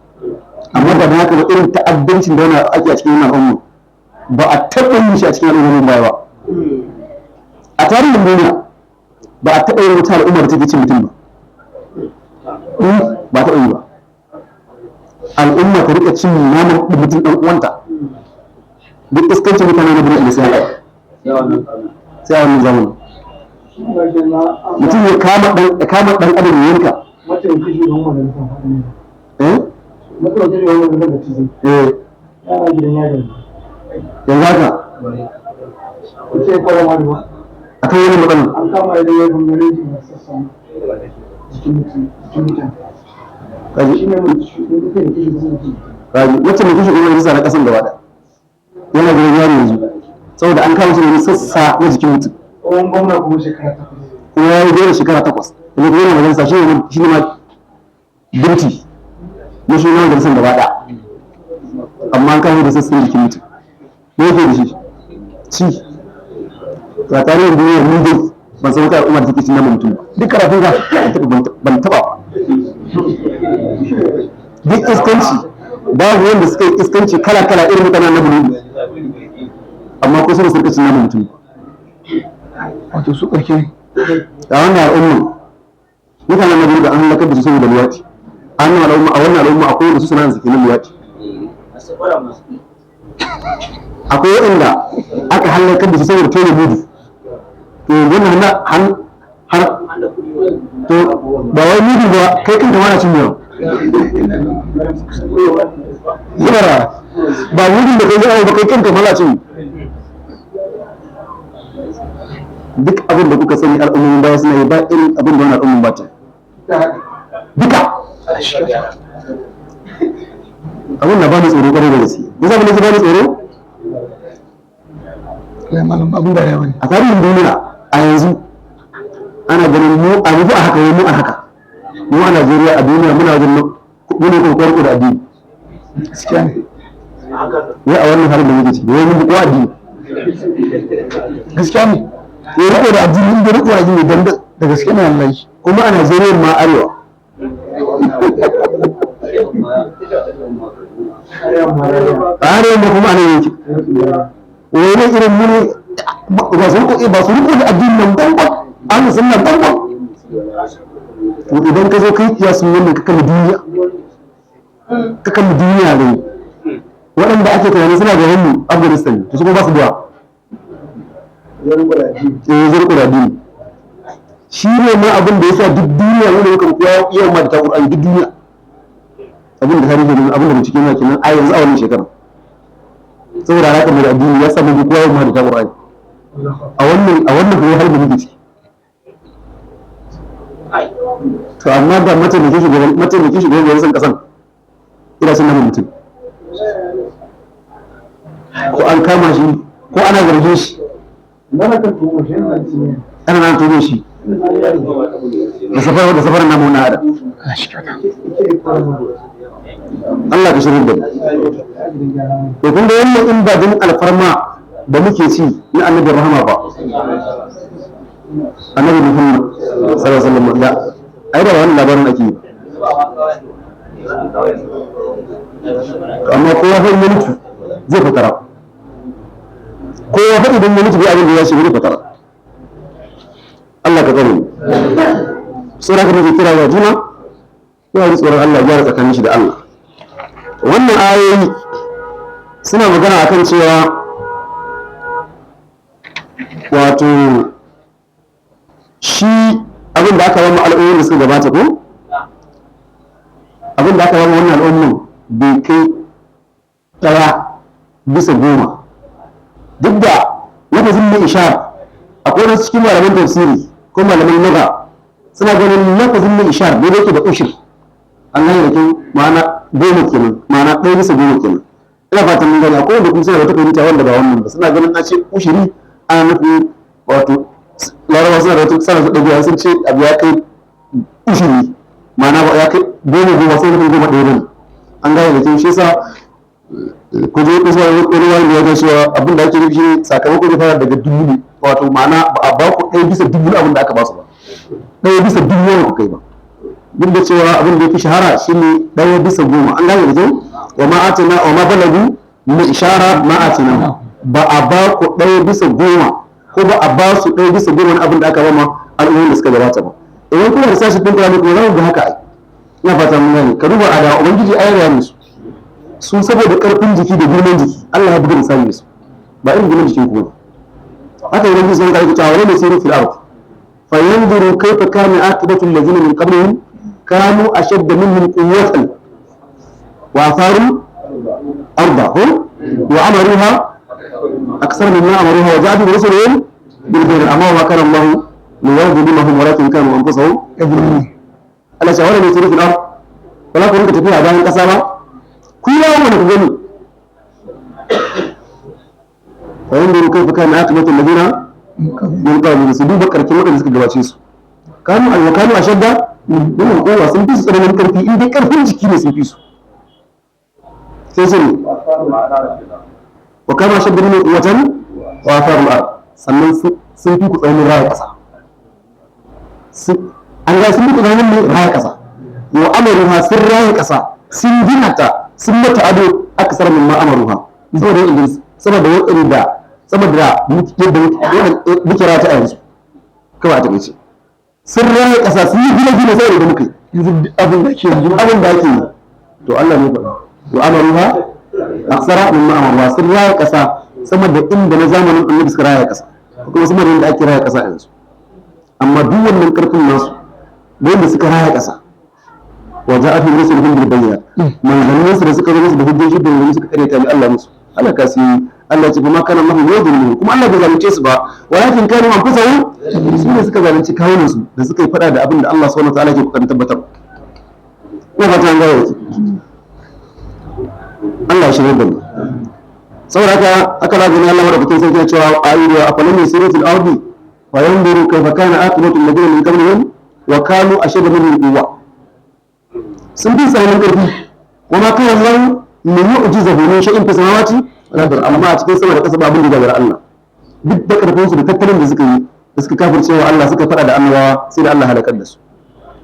Amma da haka ba irin ta'addancin da wani ake a cikin wannan al'umma ba a taɓa yin shi a cikin al'ummomin baya ba a tarihin duniya, ba a taɓa yin wata al'umma da take cin mutum ba, ba a taɓa yi ba al'umma ta rika cin naman mutum ɗan uwanta. Duk iskancin mutane na birnin da sai haka sai a wannan zamanin mutum ya kama ɗan ya kama ɗan adam ya yanka. Mataimakin shugaban majalisar faɗin. Eh. Mataimakin shugaban majalisar da tizai. Eh. Yana gidan yari. Yanzu haka Wace kwanan wani ba. akan wani matsalar An kama idan ya gwamnati masu sassan jikin mutum. Jikin mutum. Kaji. Shi ne mataimakin shugaban majalisar. Kaji wacce mai kashe gwamnati na kasan gaba ɗaya yana gidan yari yanzu saboda an kama shi da wani sassa na jikin mutum. Tsohon gwamna kuma shekara 8. Kuma ya yi dole shekara 8 yanzu kuma yana majalisa, shi ne ma binti na shi na majalisar gaba ɗaya, amma an kama da sassan jikin mutum. Me yake da shi ci ba tare da duniyar mu dai ban san wata al'umma da take cin naman mutum ba. Duk karatun ka ban taɓa ba. Duk iskanci babu wanda suka yi iskanci kala kala irin mutanen na bulu, amma ko su da suka cin naman mutum ba. Wato su ƙarke ne. A wannan al'umma mutanen na bulu da an halakar da su saboda luwaɗi. A wannan al'umma a wannan al'umma akwai wanda su suna suke na luwaɗi, akwai waɗanda aka halakar da su saboda tona mudu. To wannan na har to ba wai mudu ba, kai kanka ma na cin yawa yara ba mudun da kai zai ba, kai kanka ma na cin. Duk abin da kuka sani al'ummomin baya suna yi, ba irin abin da wani al'ummin ba ta duka. Abin na bani tsoro kwarai da gaske. Ko za mu nake bani tsoro? Ya malam, abin da yawa ne. A tarihin duniya a yanzu ana ganin mu a rufu a haka, wai mu a haka, mu a Najeriya, a duniya muna wajen muna kokarin da addini. Gaskiya ne. Wai a wannan halin da muke ciki, wai mun fi kowa addini. Gaskiya ne. Ya riko da addini, inda riko da addini dan da gaske ne wallahi. Kuma a Najeriya ma arewa. A arewa ma kuma ana yanki wai ne irin mu ne ba su riko, ba su riko da addinin nan gwangwan an sun nan gwangwan. To idan ka zo kai kiyasin wannan, ka kalli duniya, ka kalli duniya ne waɗanda ake tunanin suna gaban mu, Afghanistan ne, to su kuma ba su da yawa. Eh, zai da addini shi ne ma abin da yasa duk duniya wanda muka fi yawan ma da ta Qur'ani duk duniya. Abin da tarihi ne, abin da bincike yana kenan a yanzu a wannan shekarar, saboda alaƙar mu da addini ya sa mun fi kowa yawan ma da ta Qur'ani a wannan kuma har da muke ciki. To amma ga mataimakin shugaban gwamnatin kasan ina son naman mutum, ko an kama shi ko ana zargin shi, ana nan tuhumo shi da safar namu na adam. Allah ka shirin da mu. To kun ga wannan, in ba din alfarma da muke ci na Annabi rahama ba, Annabi Muhammad sallallahu alaihi wasallam, da ai da wannan labarin ake yi. Amma kowa fa in ya mutu zai fatara, kowa fa idan ya mutu bai abin da ya shiga zai fatara. Allah ka tsare mu. Sura ka muke kira wa juna, ya ji tsoron Allah, gyara tsakanin shi da Allah. Wannan ayoyi suna magana akan cewa wato shi abin da aka ba mu al'ummomin da suka gabata, ko abin da aka ba mu wannan al'umman bai kai 1 bisa 10. Duk da lafazin mai ishar, akwai wasu cikin malaman tafsiri ko malaman lugha suna ganin lafazin mai ishar daidai yake da ushir. An gane da kyau, ma'ana 10 kenan, ma'ana 1 bisa 10 kenan. Ina fatan mun gane. Akwai wanda kuma suna da wata fahimta wanda ba wannan ba, suna ganin na ce ushiri ana nufin wato Larabawa suna da wata sana su ɗabi'a, sun ce abu ya kai ushiri, ma'ana ba ya kai 10 10, sai nufin 10 ɗaya bane. An gane da kyau. Shi yasa ku je kusa wani wani da ya ga cewa abin da ake nufi shi sakamakon zai fara daga 1000 ne, wato ma'ana ba a ba ku 1 bisa 1000 na abin da aka ba su ba, 1 bisa 1000 yawan ku kai ba. Duk da cewa abin da ya fi shahara shine 1 bisa 10. An gane da kyau. Wa ma atina wa ma balagu mi'shara ma atina, ba a ba ku 1 bisa 10 ko ba a ba su 1 bisa 10 na abin da aka ba ma al'ummomin da suka gabata ba. Idan kuma da sashi ɗin Qur'ani kuma za mu ga haka ai. Ina fata mun gane. Ka duba a da Ubangiji ayar ya musu su saboda karfin jiki da girman jiki, Allah ya buga misali da su, ba irin girman jikin ku ba. Haka Ubangiji sun kai cewa wala yasiru fil ard fayanzuru kayfa kana aqibatu allazina min qablihim kanu ashadda minhum quwwatan wa atharu arda hum wa amaruha akthar mimma amaruha wa ja'atu rusuluhum bil bayyinati amma ma kana Allah liyadhlimahum walakin kanu anfusahum yadhlimun. Allah shawara ne yasiru fil ard, wala ku rinka tafiya a bayan kasa ba, ku yi yawon ku gani, fayanzuru kayfa kana aqibatu allazina min qablihim, su duba karkin waɗanda suka gabace su, kanu wa kanu ashadda minhum quwwa, sun fi su tsananin karfi, in dai karfin jiki ne sun fi su. Sai su ne wa kanu ashadda minhum quwwatan wa atharu al-ard, sannan sun fi ku tsananin raya ƙasa. An ga sun fi ku tsananin mai raya ƙasa, wa amaruha, sun raya ƙasa, sun gina ta, sun mata ado, aksar min ma amaruha, saboda waɗanda, saboda waɗanda, saboda yadda muke rata a yanzu. Kawai a taƙaice sun raya ƙasa, sun yi gine-gine saboda da muka yi Yanzu duk abin da ake yanzu abin da ake yi. To Allah ne faɗa wa amaruha aksara min ma amaruha, sun raya ƙasa sama da inda na zamanin Annabi suka raya ƙasa, ko kuma sama da inda ake raya ƙasa a yanzu. Amma duk wannan ƙarfin nasu da yadda suka raya ƙasa, wa ja'atuhum rusuluhum bil bayyinat, manzannin su da suka zo musu da hujjoji da yanzu suka karyata ni Allah musu halaka su. Allah ya ce kuma kana mahu yadullu, kuma Allah bai zalunce su ba, walakin kanu anfusahum, su ne suka zalunci kawunan su da suka yi fada da abin da Allah subhanahu wataala ke kokarin tabbatar. Ina fata an gane. Allah ya shirya da mu. Saboda haka aka zaga ne Allah madaukakin sarki ya cewa ayyuhu afalam yasiru fil ardi wa yanzuru kayfa kana aqibatu alladhina min qablihim wa kanu ashadda minhum quwwa. Sun fi tsananin karfi. Wa ma kana Allah min yu'jizahu min shay'in fi samawati wal ardi, amma a cikin sama da ƙasa ba abin da gagara Allah. Duk da karfin su da tattalin da suka yi da suka kafircewa Allah, suka fada da annabawa, sai da Allah halakar da su.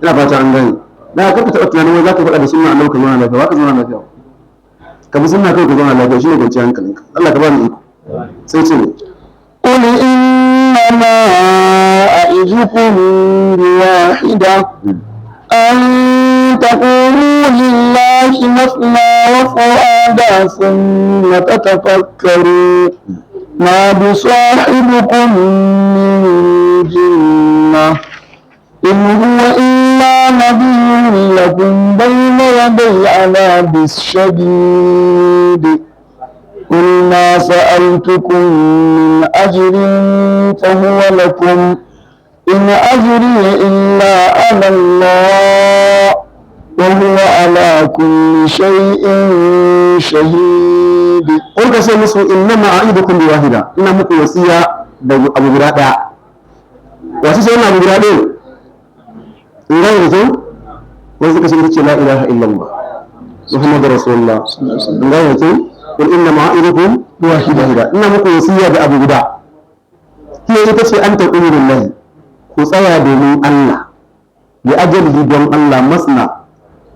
Ina fata an gane. Da ka taɓa tunanin wai za ka faɗa da sunna annabi ka zauna lafiya, ba ka zauna lafiya. Ka bi sunna kai ka zauna lafiya, shine kwanciyar hankalinka. Allah ka ba mu iko. Sai ce ne قل إنما أعظكم بواحدة أن تقوموا لله مثنى وفؤادا ثم تتفكروا ما بصاحبكم من جنة إن هو إلا نذير لكم بين يدي عذاب الشديد. قل ما سألتكم من أجر فهو لكم إن أجري إلا على الله وهو على كل شيء شهيد. Qul, ka ce musu, innama a'idukum bi wahida, ina muku wasiya da abu guda daya. Wasu sai wannan abu guda ɗaya in gane da kyau. Wasu suka ce ita ce la ilaha illallah muhammadu rasulullah. In gane da kyau. Qul innama a'idukum bi wahida, ina muku wasiya da abu guda, hiya, ita ce, an taqumu lillahi, ku tsaya domin Allah, li ajalihi, don Allah, masna,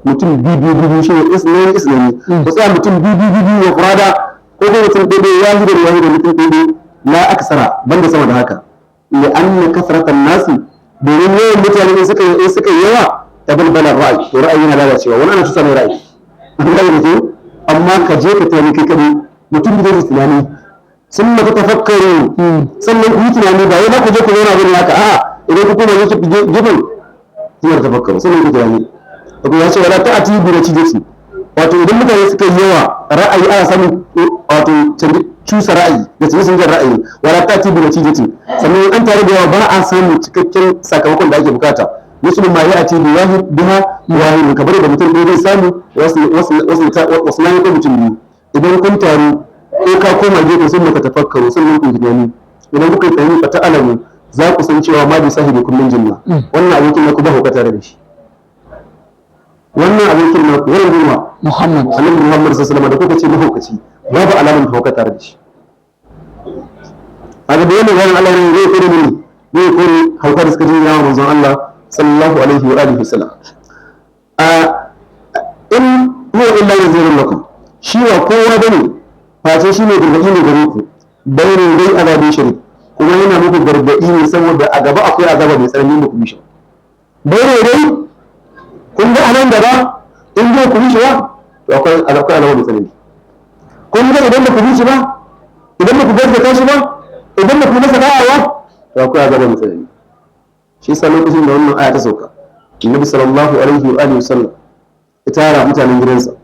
mutum biyu biyu biyu, shi ne isnani isnani, ku tsaya mutum biyu biyu biyu, wa furada, ko kuma mutum ɗaya ɗaya, wahida wahida, mutum ɗaya ɗaya, la aksara, banda sama da haka, li anna kasratan nasi, domin yawan mutane in suka yi yawa, ta balbala ra'ayi, to ra'ayi yana lalacewa, wani ana tusa mai ra'ayi. An gane da kyau. Amma ka je ka tunani kai kaɗai, mutum da zai tunani, sun maka tafakkaru, sannan ku yi tunani, ba wai za ku je ku zauna bane haka, a'a, idan ku koma gefen zuwa tafakkaru, sannan ku tunani. Wato ya ce wala ta'ati bi natijati, wato idan mutane suka yi yawa, ra'ayi ana samun wato canji, cusa ra'ayi da canji canjin ra'ayi. Wala ta'ati bi natijati, sannan an tare da yawa ba a samun cikakken sakamakon da ake bukata. Musulun ma ya ati bi wahid biha wahid, kamar da mutum ɗaya zai samu, wasu wasu wasu wasu ko mutum biyu. Idan kun taru ko ka koma gefe, sun maka tafakkaru, sannan ku tunani. Idan kuka yi tunani, fa ta'alamu, za ku san cewa ma bi sahibikum min jinna, wannan abokin naku ba hauka tare da shi. Wannan abokin naku, wannan goma Muhammad. Annabi Muhammad sallallahu alaihi wasallam da kuka ce mahaukaci, babu alamun hauka tare da shi. A ga bayanin wannan, Allah ne zai kore mini, zai kore hauka da suka ji yawa manzon Allah sallallahu alaihi wa alihi wasallam. A in huwa illa nazirun lakum, shi wa kowa bane face shi ne gargaɗi ne gare ku, bayanin dai azabin shari, kuma yana muku gargaɗi ne saboda a gaba akwai azaba mai tsanani muku bi shi. Bayanin dai kun ga anan gaba in zai ku bi shi ba, to akwai azaba mai tsanani. Kun ga idan ba ku bi shi ba, idan ba ku gaskata shi ba, idan ba ku masa da'a ba, to akwai azaba mai tsanani. Shi yasa lokacin da wannan aya ta sauka, Annabi sallallahu alaihi wa alihi wasallam ya tara mutanen gidansa,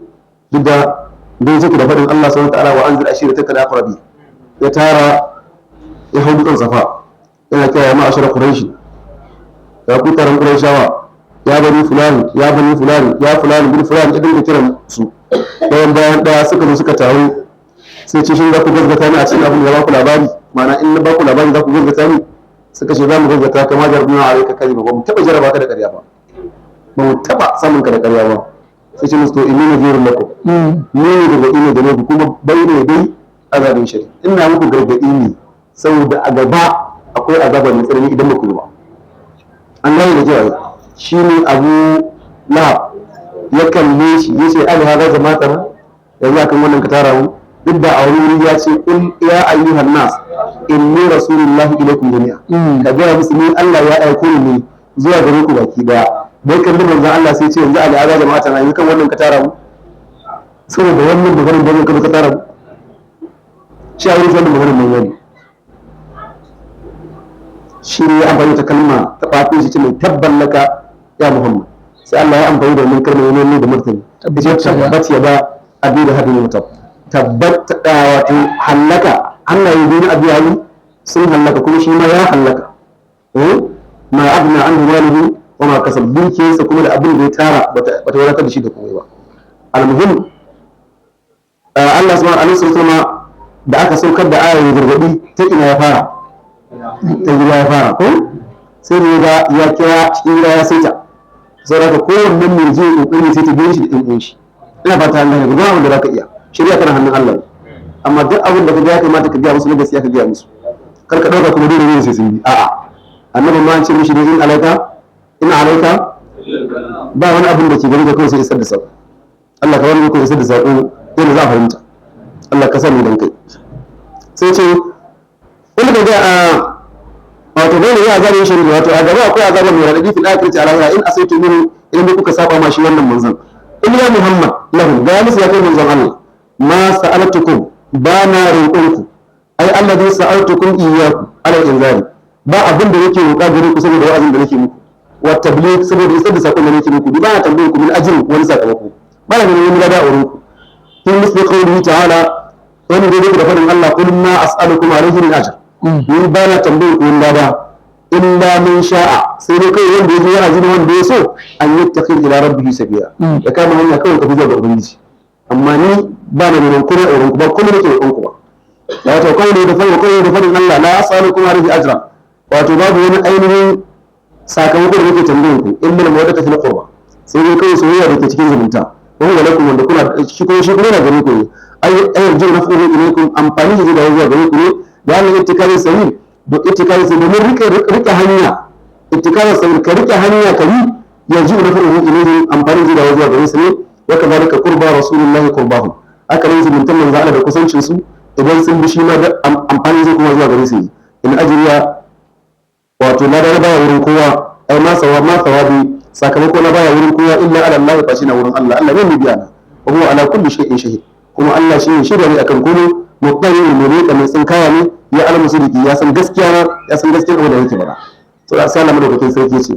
duk da dai take da faɗin Allah subhanahu wa ta'ala wa anzir ashirataka al-aqrabi. Ya tara, ya hau dutsen Safa, yana kira, ya ma'ashara Quraishi, ya ku taron Qurayshawa, ya bani fulani, ya bani fulani, ya fulani bin fulani. Ya dinga kiran su ɗayan bayan ɗaya, suka zo suka taru. Sai ce, shin za ku gaskata ni a cikin abin da ba ku labari? Ma'ana, in na ba ku labari za ku gaskata ni? Suka ce, za mu gaskata kama jarabna alayka kadhiba, ba mu taɓa jaraba ka da ƙarya ba, ba mu taɓa samun ka da ƙarya ba. Sai ce musu, to inni nadhirun lakum, ni ne gargaɗi ne gare ku, kuma bai ne dai azabin shari, ina muku gargaɗi ne saboda a gaba akwai azaba mai tsanani idan ba ku yi ba. An gane da cewa shi ne Abu Lahab ya kalle shi ya ce, ali hada jama'atana, yanzu akan wannan ka tara mu? Duk da a wani wuri ya ce, qul ya ayyuhan nas inni rasulullahi ilaikum jami'a, ka gaya musu ni Allah ya aiko ni ne zuwa gare ku baki daya. Bai kalli manzon Allah, sai ce, yanzu ali hada jama'atana, yanzu kan wannan ka tara mu? Saboda wannan maganar da ka tara mu? Shi a wurin wannan maganar mai ne shi ne ya amfani da kalma ta ɓafi shi, ce mai tabban laka ya Muhammad. Sai Allah ya amfani da wannan kalma ne da martani, ya ce tabbat ya ba abi da hadin mutab. Tabbata wato hallaka hannaye biyu na Abu Lahab sun hallaka, kuma shi ma ya hallaka. Eh, ma abna anhu maluhu wa ma kasab, dukiyarsa kuma da abin da ya tara bata wadatar da shi da komai ba. Almuhim, Allah subhanahu wa ta'ala da aka saukar da ayar gargadi, ta ina ya fara? Ta gida ya fara, ko sai da ga ya kira cikin gida ya saita. Saboda kowanne mai je kokari sai ta biyo shi da ɗan uwan shi. Ina fata an gane. Ga abin da zaka iya shirya kana hannun Allah ne, amma duk abin da ka ga ya kamata ka gaya musu na gaskiya, ka gaya musu. Kar ka ɗauka kuma dole ne sai sun bi. A'a, annabi ma an ce mishi ne in alaika, in alaika, ba wani abin da ke gari da kawai sai isar da sako. Allah ka wani ko isar da sako yadda za a fahimta. Allah ka sani dan kai. Sai ce wanda ga a wato bai ne ya azabin shiri, wato a gaba akwai azaban mai radadi, fil akhirati, ala in asaitu minhu, idan dai kuka saba ma shi wannan manzon. In ya Muhammad lahu, ga musu ya kai manzon Allah, ma sa'altukum, ba na roƙonku, ai allazi sa'altukum iyyaku ala inzari, ba abin da yake roƙa gare ku saboda wa'azin da nake muku, wa tabligh, saboda isar da sakon da nake muku, ba na tambaye ku min ajrin, wani sakamako, ba na neman wani lada a wurin ku. Fi misli qawlihi ta'ala, wani dai da faɗin Allah, qul ma as'alukum alayhi min ajr, ni ba na tambaye ku wani lada, illa man sha'a, sai dai kai wanda ya ji wa'azi ne, wanda ya so an yattaqi ila rabbihi sabila, ya kama hanya kawai tafi zuwa ga ubangiji. Amma ni ba na neman komai a wurin ku ba, komai nake roƙon ku ba. Wato kawai da faɗin, kawai da faɗin Allah, la as'alukum alayhi ajra, wato babu wani ainihin sakamako da nake tambayin ku, illa al-mawaddata fil qurba, sai dai kawai soyayya da ke cikin zumunta, wa huwa lakum, wanda kuna shi kuma, shi kuma yana gare ku ne, ay yarju naf'uhu ilaykum, amfani shi zai dawo zuwa gare ku ne. Da Allah ittikali sabil, da ittikali sabil, domin rike hanya, ittikali sabil, ka rike hanya ka yi, yarju naf'uhu ilayhim, amfani zai dawo zuwa gare su ne. Wa kadhalika qurba rasulillahi qurbahum, aka nan zumuntan manzo Allah da kusancin su, idan sun bi shi ma da amfani zai kuma zuwa gare su ne. In ajriya, wato lada baya wurin kowa, ai ma sawa ma sawabi, sakamako na baya wurin kowa, illa ala Allah, fa na wurin Allah. Allah ne mai biya na. Wa huwa ala kulli shay'in shahid, kuma Allah shi ne shaida ne akan komai. Muqtarin mai mai tsinkaya ne, ya alamu sidiki, ya san gaskiya na, ya san gaskiya abin da yake faɗa. To sai Allah madaukakin sarki ce: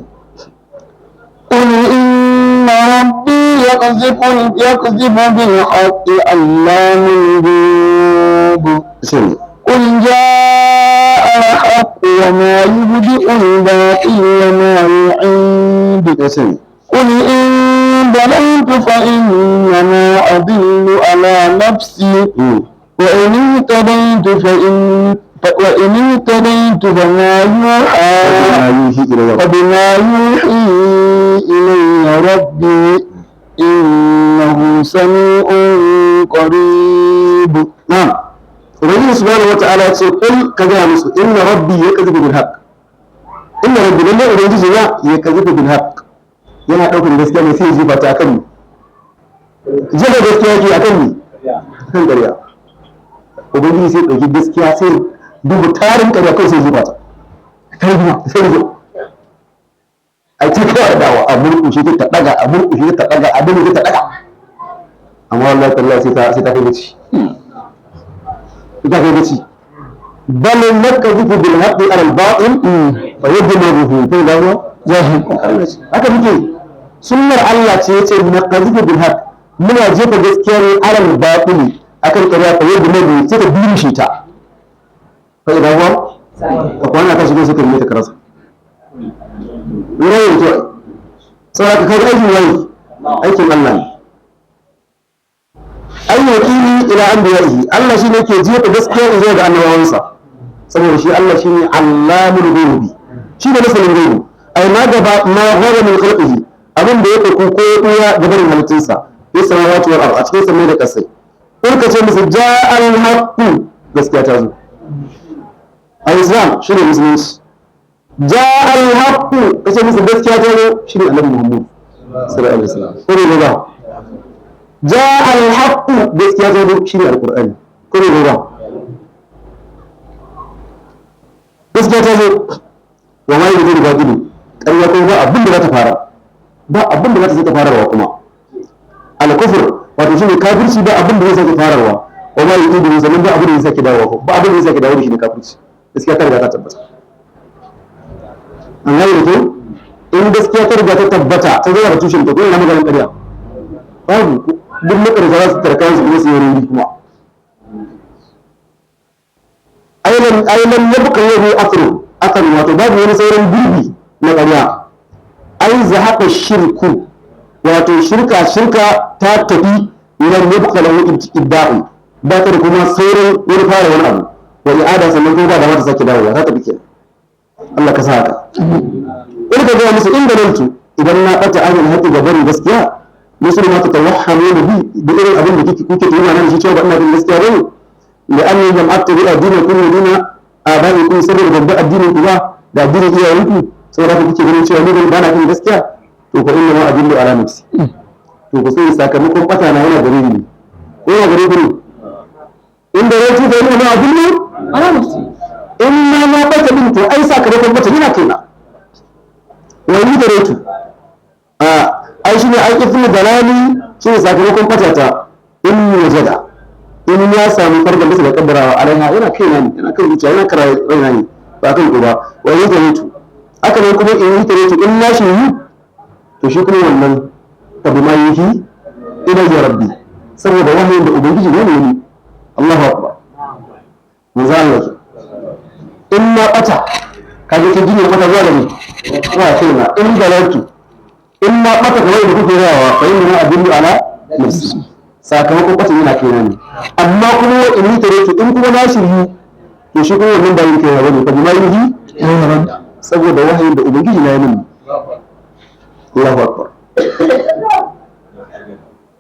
قل إن ربي يقذف بالحق علام الغيوب. Shi قل جاء الحق وما يبدئ الباطل وما يعيد. ya ce قل إن ضللت فإنما أضل على نفسي، وإن اهتديت فما يوحى ma yuhi ilayya فبما يوحي إلي ربي، إنه سميع قريب. Na'am, ubangiji subhanahu wata'ala ya ce: qul, ka gaya musu, inna rabbi yakdhibu bil haqq, inna rabbi, lalle ubangiji na, yakdhibu bil haqq, yana daukar gaskiya ne sai ya jefa ta akan ni. Jefa gaskiya yake akan ni, akan ƙarya. Ubangiji sai dauki gaskiya, sai dubu tarin ƙarya kawai sai ya jefa ta kai kuma sai ya ai ta kawai dawa, a murƙushe ta daga, a murƙushe ta daga, a murƙushe ta daga, amma wallahi tallahi sai ta kai gaci, ita kai gaci. Bal nakdhifu bil haqqi ala al batil fa yadmaruhu fa idha huwa zahiq. Haka muke, sunnar Allah ce, yace nakdhifu bil haqq, muna jefa gaskiya ne, ala al batil, akan ƙarya, fa yadmaruhu, sai ta durushe ta, fa idha huwa, ka kwana ka shigo suka ta karasa wurin yanzu. Saboda ka kai aikin yayi, aikin Allah ne. An yaqini ila anbiya'ihi, Allah shine ke jefa gaskiya zuwa ga annabawansa, saboda shi Allah shine allamul ghuyubi, shi ne masanin ghaibi, ai ma gaba ma ghara min khalqihi, abin da yake ko ko ya gabarin halittunsa, ya samawati wal ard, a cikin samai da kasai. Kun ka ce musu: ja'al haqqu, gaskiya ta zo, al-islam shine musulunci. Ja'al haqqu, kace musu gaskiya ta zo, shine Annabi Muhammad sallallahu alaihi wasallam, ko ne ba? Ja'a al-haqqu, gaskiya ta zo, shine alqur'ani, ko ne ba? Gaskiya ta zo. Wa ma yuridu batil, ƙarya ko ba abin da za ta fara, ba abin da za ta sake fararwa. Kuma al-kufr, wato shine kafirci, ba abin da zai sake fararwa. Wa ma yuridu, sannan ba abin da zai sake dawowa, ba abin da zai sake dawo da shi ne kafirci. Gaskiya ta riga ta tabbata. An gane da kyau? In gaskiya ta riga ta tabbata, ta zama da tushen ta, ko ina maganin ƙarya babu. Duk makarata za su tarka su kuma su yi wuri kuma. lam ay lam yabqa lahu athru athar, wato babu wani sauran gurbi na ƙarya. Ai zahaqa shirku, wato shirka shirka ta tafi, lam yabqa lahu ibda'u, ba ta da kuma sauran wani fara wani abu wa i'ada, sannan kuma ba da mata sake dawowa, ta tafi kenan. Allah ka sa haka. In ka gaya musu in dalaltu, idan na ɓata ainihin haƙƙi ga barin gaskiya, musulma ta tawahhamu da bi da irin abin da kike kuke tuhuma nan shi cewa ba ina bin gaskiya bane, la anni lam attabi addinakum wa dina abaikum, saboda ban bi addinin ku ba da addinin iyayenku, saboda haka kuke ganin cewa ni ba na bin gaskiya. To fa inna ma adillu ala nafsi, to ku sai sakamakon ɓata na yana gare ni ko yana gare ku ne. In da yake fa inna ma adillu ala nafsi, in ma na ɓata din to ai sakamakon ɓata yana kaina. Wani da retu a ai shine ai ithmu dalali, shine sakamakon ɓatata. In wajada, in ya samu fargan bisa da kaddarawa, alaiha yana kaina ne, yana kan zuciya, yana kara raina ne ba kan ku ba. Wani da retu aka ne kuma in yi retu in na shi yi, to shi kuma wannan fa bima yuhi ilayya rabbi, saboda wahayin da ubangiji ne ne. Allahu akbar. Manzo Allah ke in na bata, kaje ta gina mata zuwa da ni zuwa kaina. In dalaltu, in na bata kamar da kuke rayawa, fa inna ma adillu ala nafsi, sakamakon bata yana kaina ne. Amma kuma in yi tare in kuma na shiryu, to shi kuma wannan ba yin kaina bane, fa bima yuhi, saboda wahayin da ubangiji na yi mini. Allahu akbar.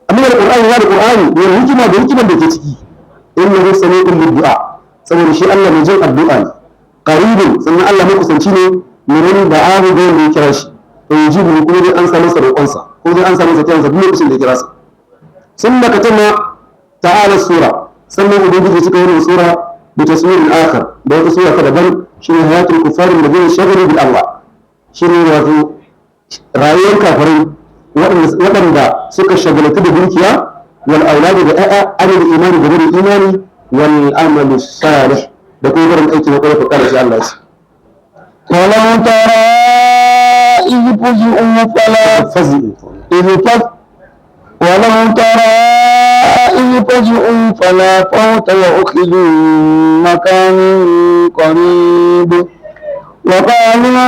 Amma alqur'ani ya alqur'ani wal hikima da hikiman da ke ciki, innahu sami'un lid-du'a, saboda shi Allah mai jin addu'a ne, qaribun, sannan Allah makusanci ne min da'ahu, ga wanda ya kira shi, to yujibu, kuma dai an samu masa roƙonsa ko dai an samu masa kiransa duk lokacin da ya kira sa. Summa katama ta'ala sura, sannan ubangiji suka yi sura bi taswirin akhar, da wata sura ta daban, shine hayatul kuffar alladhina shaghalu bil amwal, shine wato rayuwar kafirai waɗanda suka shagaltu da dukiya, wal auladi da ƴaƴa, adal imani da barin imani, wal amalu salih da kuma barin aiki na ƙwarai. Fa shi Allah ya ce ولو ترى إذ فزعوا فلا fazi إذ فز ولو ترى إذ فزعوا فلا فوت وأخذوا من مكان قريب وقالوا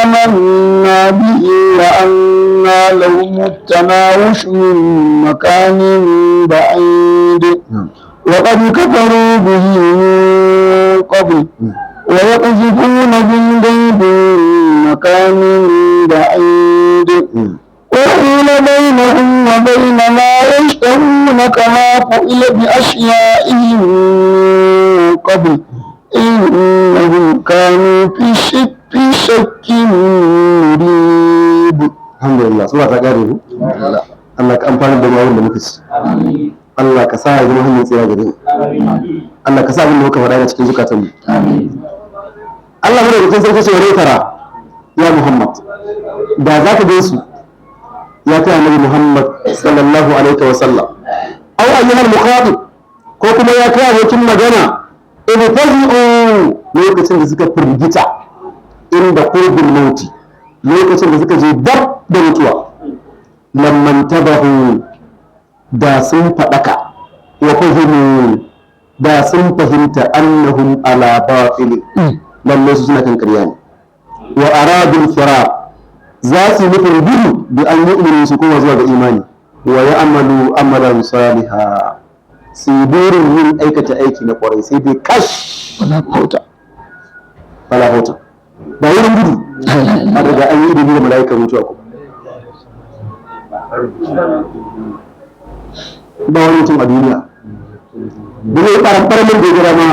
آمنا به وأنى لهم التناوش من مكان بعيد وقد كفروا به من قبل ويقذفون بالغيب من مكان بعيد وحيل بينهم وبين ما يشتهون كما فعل بأشيائهم من قبل إنهم كانوا في شك مريب. Alhamdulillah, sura ta kare mu. Allah ka amfana da mu abin da muka ci. Allah ka sa ya zama hanyar tsira gare mu. Allah ka sa abin da muka faɗa cikin zukatan mu. Allah mu da sarki ce wa tara ya Muhammad, da za ka gansu ya kai annabi Muhammad sallallahu alaihi wa sallam, aw ayyuhal mukhatib, ko kuma ya kai abokin magana, idh fazi'u, lokacin da suka firgita, inda qurbul mauti, lokacin da suka je dab da mutuwa, lamman tabahu, da sun faɗaka, wa fahimu, da sun fahimta, annahum ala batil, lalle su suna kan ƙarya ne, wa aradul firar, za su yi nufin gudu, bi an yu'minu, su koma zuwa ga imani, wa ya'malu amalan saliha, su yi burin yin aikata aiki na ƙwarai, sai dai kash, ولا فوت. Fala hota ba wurin gudu, an riga an yi ilimi da mala'ikan mutuwa, kuma ba wani mutum a duniya da zai fara faramin da ya gada ma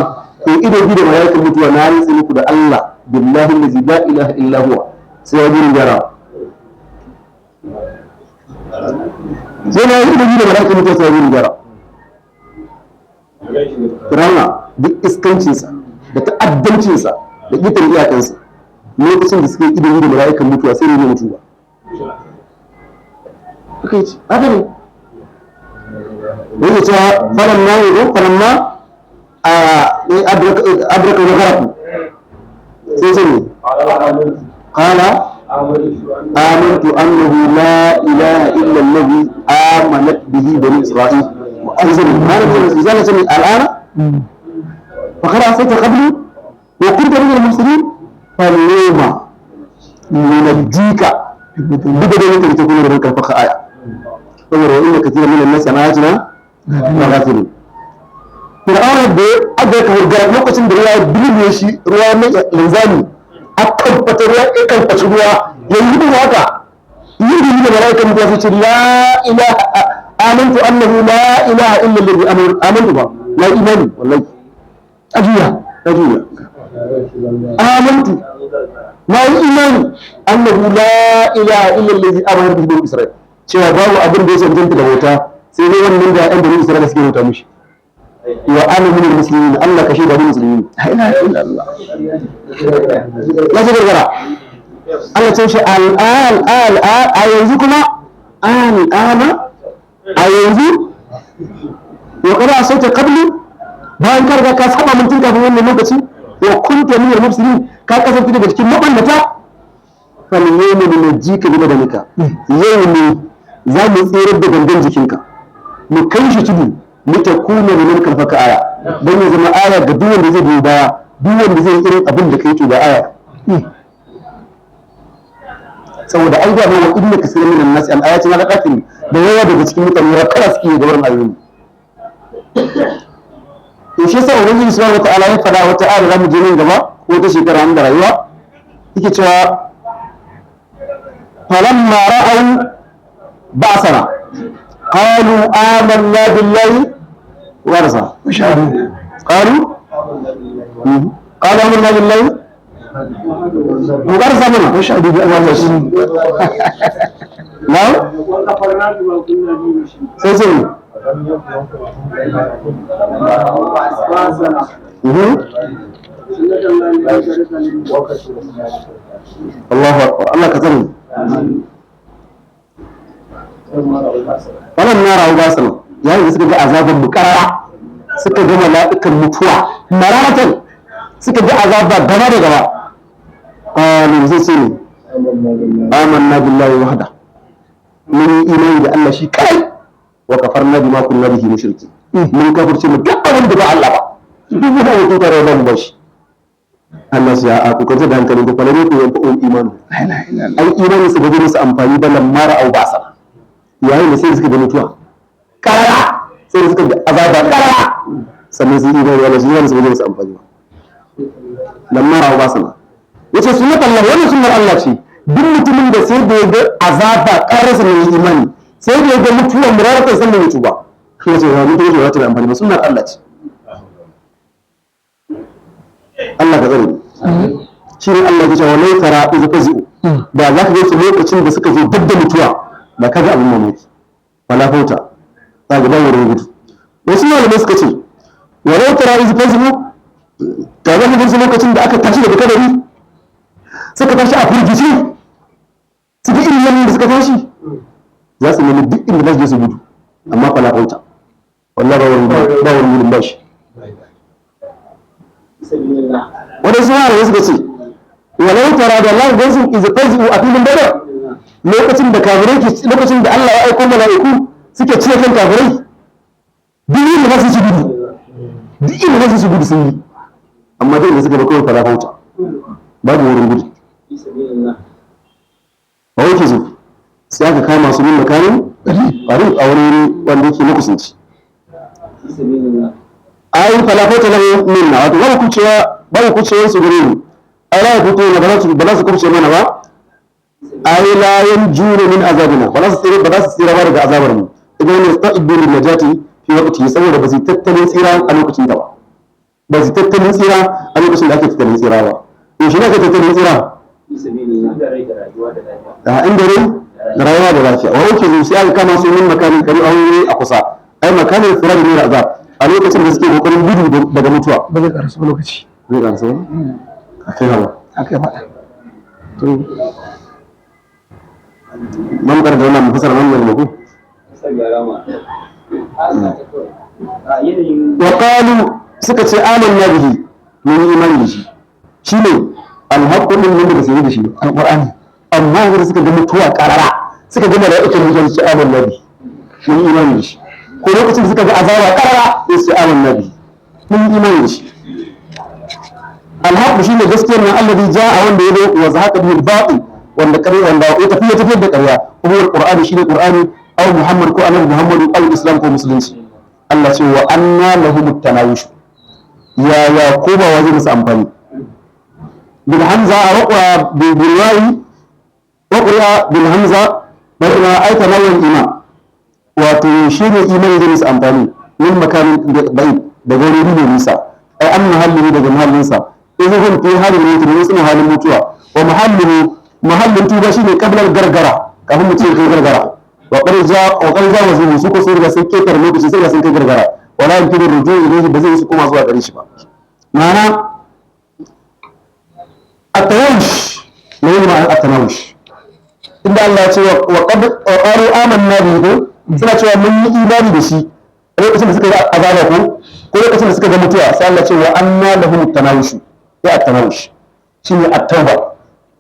ko ido biyu da mala'ikan mutuwa. Na rantsi muku da Allah, billahi allazi la ilaha illa huwa, sai ya gurin gyara, sai na yi ido biyu da mala'ikan mutuwa, sai ya gurin gyara. Fir'auna duk iskancinsa da ta'addancinsa da ƙetare iyakansa, lokacin da suka yi ido biyu da mala'ikan mutuwa, sai ne mutu ba. Haka yace, haka ne yake cewa falan ma yi falan ma a abraka wa garaku, sai ce ne qala amantu annahu la ilaha illa alladhi amanat bihi bani isra'il wa anzal ma zalika min al'ana. Wa qad asayta qablu wa kunta min al-mufsidin falyawma nunajjika bi badanika litakuna liman khalfaka aya. Saboda wa inna kathiran min an-nasi an ayatina la ghafilun. Fir'auna da aka ka lokacin da ruwa ya bilbe shi, ruwa mai linzami, akan fata ruwa, yakan faci ruwa, ya yi haka yi da mala'ikan mutuwa sai ce la ilaha, amantu annahu la ilaha illa alladhi amantu ba la imani wallahi ajiya ajiya amantu na yi imani annahu la ilaha illa alladhi amana bihi bani isra'il, cewa babu abin da ya cancanta da bauta sai dai wannan da ƴan bani isra'ila suke bauta mishi, wa ana minal muslimin, Allah ka shaida ni musulmi. La ilaha illallah. Ya ce gargara Allah ce shi al'an al'an, a yanzu kuma al'ana, a yanzu, wa kada asaita qablu, bayan ka riga ka saba mun tun kafin wannan lokaci, wa kunta min al-mufsidin, ka kasance daga cikin mabannata, fal yawma nunajjika bi badanika, yau ne za mu tsirar da gangan jikinka mu kai shi tudu, litakuna liman khalfaka aya, dan ya zama aya ga duk wanda zai biyo baya, duk wanda zai yi irin abin da kai to ga aya. Saboda ai da wa inna kaseeran minan nasi an ayatina la ghafilun, da yawa daga cikin mutane rakara suke ga wurin ayoyi. To shi yasa Ubangiji subhanahu wataala ya fada wata aya da zamu je nan gaba ko ta shekara an da rayuwa, yake cewa falamma ra'aw ba'sana qalu amanna billahi wa rasulihi Washhadu. qalu amanna billahi mu karasa mana. Washhadu bi anna muslimin. Na sai sai. Allahu akbar, Allah ka tsare. Wannan na rawu ba sana yayin da suka ga azaban mu karara, suka ga mala'ikan mutuwa mararatan, suka ga azaba gaba da gaba, qalu, zai ce ne amanna billahi wahda, mun yi imani da Allah shi kai, wa kafarna bima kunna bihi mushriki, mun kafirce mu duk abin da ba Allah ba, duk wani abu tare da mu ba shi. Allah ya a ku kwanta da hankalin ku, falare ku yanfa um imanu. La ilaha illallah. Ai imani su ba zai musu amfani ba lamma ra'au ba sa, yayin da sai suka ga mutuwa karara, sai suka ga azaba karara, sannan sun yi imani. Allah shi imani su ba zai musu amfani ba lamma ra'au ba sa. Yace sunnat Allah, wannan sunnar Allah ce, duk mutumin da sai da ya ga azaba karara sannan ya yi imani, sai da ya ga mutuwa muraratan sannan ya tuba, shi yace wa mutuwa ba ta da amfani ba, sunnar Allah ce. Allah ka tsare mu. Shi ne Allah ya ce walau tara iz fazi'u, da za ka ga su lokacin da suka zo duk da mutuwa, da ka ga abin mamaki, wala fauta, za ga ban wurin gudu. Wasu malamai suka ce walau tara iz fazi'u, da za ka ga su lokacin da aka tashi daga kabari, suka tashi a firgice, suka irin yanayin da suka tashi, za su nemi duk inda za su je su gudu, amma fala fauta, wallahi ba wurin gudu, ba wurin gudun ba shi. Wadansu malamai suka ce walau tara, da Allah gansu iz fazi'u a filin Badar, lokacin da kafirai ke, lokacin da Allah ya aiko mala'iku suke cire kan kafirai, duk inda za su gudu, duk inda za su gudu sun yi, amma duk inda suka ba kawai fara fauta, babu wurin gudu. Ba wuce su sai aka kama su min makanin qarib, a wani wuri wanda yake makusanci. Ai fala fauta lahu minna, wato babu kucewa, babu kucewar su gare mu, ai la yafutu na, ba za su kuce mana ba, ai la yanjuna min azabina, ba za su tsira, ba za su tsira ba daga azabar mu, idan ne sta'iddu lin najati fi waqti, saboda ba su tattalin tsira a lokacin ta ba, ba su tattalin tsira a lokacin da ake tattalin tsira ba. Yaushe ne ake tattalin tsira? A inda rai da rayuwa da lafiya. Wa yake zuwa sai aka kama su min makamin kari, a wuri a kusa, ai makamin firar min azab, a lokacin da suke kokarin gudu daga mutuwa. Ba zai karasu ba lokaci. Zai karasa ba a kai hawa. Haka ya faɗa. To mun karanta wannan, mu fasara wannan da ku. Wa qalu, suka ce amanna bihi, mun yi imani da shi, shine alhaqqu min nan da sai da shi Alqur'ani. Amma wanda suka ga mutuwa karara, suka ga mala'ikan mutuwa, su ce amanna bihi, mun yi imani da shi. Ko lokacin da suka ga azaba karara, sai su ce amanna bihi, mun yi imani da shi. Alhaq shine gaskiyar nan, alladhi jaa, wanda ya zo, wa zahaqa bihi al-batil, wanda ƙarya, wanda ya tafi ya tafiyar da ƙarya. Huwa al-qur'ani, shine qur'ani, aw Muhammad, ko annabi Muhammadu, aw islam, ko musulunci. Allah ce wa anna lahum at-tanawush, ya ya ko ba wajen musu amfani. Bil hamza wa bil wawi wa qira bil hamza bayna ay tanawul iman, wato shine imani zai musu amfani. Min makanin bai, daga wani wuri mai nisa, ai an muhalli, daga muhallinsa. Idan hum fi halin mutu ne, suna halin mutuwa. Wa muhalluhu, muhallin tuba shine qabla gargara, kafin mutum ya kai gargara. Wa qad ja wa qad ja wazu, su ko sun riga sun ketar lokaci, sai sun kai gargara. Wala yumkinu rujuu ilayhi, ba zai su koma zuwa gare shi ba. Ma'ana at-tawush ne, ma'ana at-tanawush, inda Allah ya ce wa qad wa qalu amanna bihi, suna cewa mun yi imani da shi lokacin da suka yi azaba ko lokacin da suka ga mutuwa. Sai Allah ce wa anna lahum tanawush, ya at-tanawush shine at-tauba.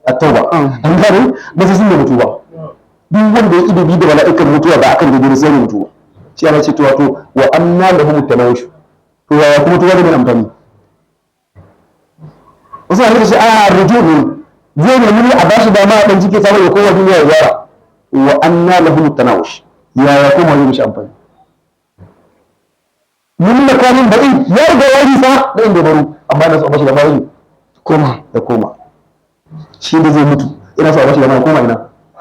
At-tauba, an gane ba su sun mutu ba. Duk wanda ya ido bi da mala'ikan mutuwa ba akan daidai sai ya mutu ba. Shi Allah ce to wato wa anna lahum tanawush, to ya kuma tuba da mai amfani? Wasu na shi a ruju ne, zai nemi a bashi dama a dan jike saboda ya koma duniya ya gyara. Wa anna lahum tanawush, ya ya koma zai mishi amfani? Min makanin ba'i, ya riga ya nisa da inda baro, amma ina so a bashi dama ya Koma. Ya koma. Shi da zai mutu ina so a bashi dama ya koma ina?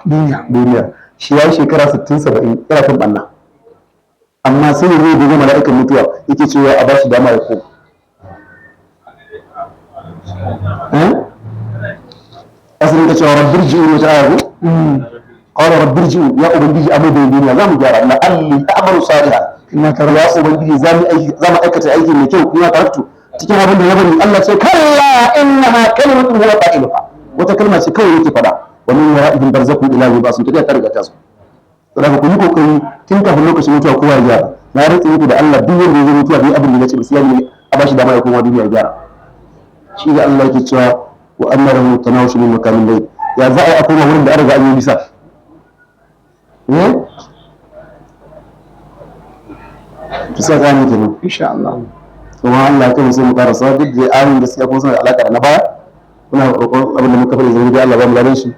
Duniya. Duniya. Shi ya yi shekara 60 70 yana kan banna, amma sai ya zai dubi mala'ikan mutuwa yake cewa a bashi dama ya koma. Eh, asalin ka cewa rabbir ji'u wata aya ko qala rabbir ji'u, ya ubangiji amma da duniya za mu gyara, la'alli a'malu salihan. Ina tare. Ya ubangiji, za mu aiki, za mu aikata aiki mai kyau kuma taraktu, cikin abin da ya bari. Allah ce kalla innaha kalimatun huwa qailuha, wata kalma ce kawai yake fada. Wa min wara'ihim barzakhun ila yawmi ba'sun, tafiya ta riga ta zo. To da ku yi kokari tun kafin lokacin mutuwa kowa ya gyara. Na rantsa muku da Allah, duk wanda ya zo mutuwa bai abin da ya ce ba, sai ya nemi a bashi dama ya koma duniya ya gyara. Shi da Allah yake cewa wa anna lahu tanawushu min makamin bayt, ya za a yi a koma wurin da an riga an yi nisa? Eh, to sai ka ne kenan. Insha Allah. Kuma Allah ya kai mu sai mu karasa duk da ayoyin da suka kuma suna da alaka da na baya. Muna roƙon abin da muka faɗi zama da Allah ba mu ladan shi,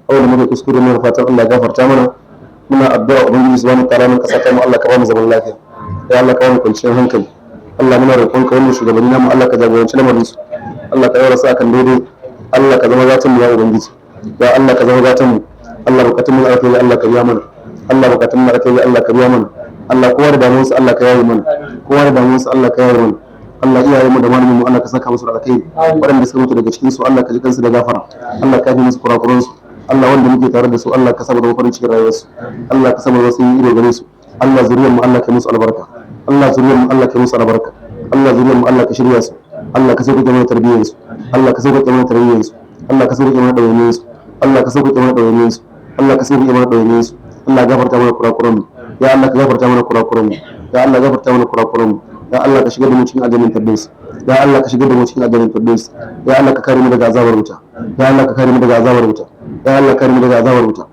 abin da muka kuskure mu fatan Allah ya gafarta mana. Muna addu'a ubangiji subhanahu wa ta'ala mun kasa ta mu, Allah ka ba mu zaman lafiya. Ya Allah, ka ba mu kwanciyar hankali. Allah, muna roƙon ka, wannan shugabanni namu, Allah ka jagoranci lamarin su, Allah ka yaura su akan daidai. Allah ka zama gatan mu, ya ubangiji, ya Allah ka zama gatan mu. Allah, bukatun mu alkhairi Allah ka biya mana. Allah, bukatun mu alkhairi Allah ka biya mana. Allah, kowa da damuwarsa Allah ka yaye mana, kowa da damuwarsa Allah ka yaye mana. Allah, iyayen mu da malamin mu Allah ka saka musu da alkhairi. Waɗanda suka mutu daga cikin su Allah ka ji kansu da gafara, Allah ka yafe musu kurakuran su. Allah, wanda muke tare da su Allah ka saba da farin cikin rayuwar su, Allah ka saba da wasu ido gare su. Allah, zuriyar mu Allah ka musu albarka. Allah, zuriyar mu Allah ka musu albarka. Allah, zuriyar mu Allah ka shirya su. Allah ka sauƙaƙe mana tarbiyyar su. Allah ka sauƙaƙe mana tarbiyyar su. Allah ka sauƙaƙe mana ɗawainiyar su. Allah ka sauƙaƙe mana ɗawainiyar su. Allah ka sauƙaƙe mana ɗawainiyar su. Allah, gafarta mana kurakuran mu. Ya Allah, ka gafarta mana kurakuran mu. Ya Allah, gafarta mana kurakuran mu. Ya Allah, ka shigar da mu cikin aljannar firdaus. Ya Allah, ka shigar da mu cikin aljannar firdaus. Ya Allah, ka kare mu daga azabar wuta. Ya Allah, ka kare mu daga azabar wuta. Ya Allah, ka kare mu daga azabar wuta.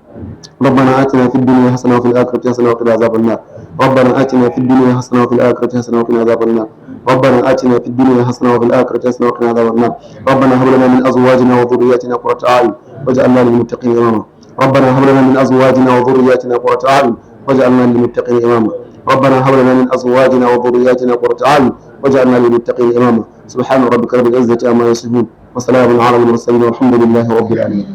ربنا آتنا في الدنيا حسنة وفي الآخرة حسنة وقنا عذاب النار. ربنا آتنا في الدنيا حسنة وفي الآخرة حسنة وقنا عذاب النار. ربنا آتنا في الدنيا حسنة وفي الآخرة حسنة وقنا عذاب النار. ربنا هب لنا من أزواجنا وذرياتنا قرة أعين واجعلنا للمتقين إماما. ربنا هب لنا من أزواجنا وذرياتنا قرة أعين واجعلنا للمتقين إماما. ربنا هب لنا من أزواجنا وذرياتنا قرة أعين واجعلنا للمتقين إماما. سبحان ربك رب العزة عما يصفون وسلام على المرسلين والحمد لله رب العالمين.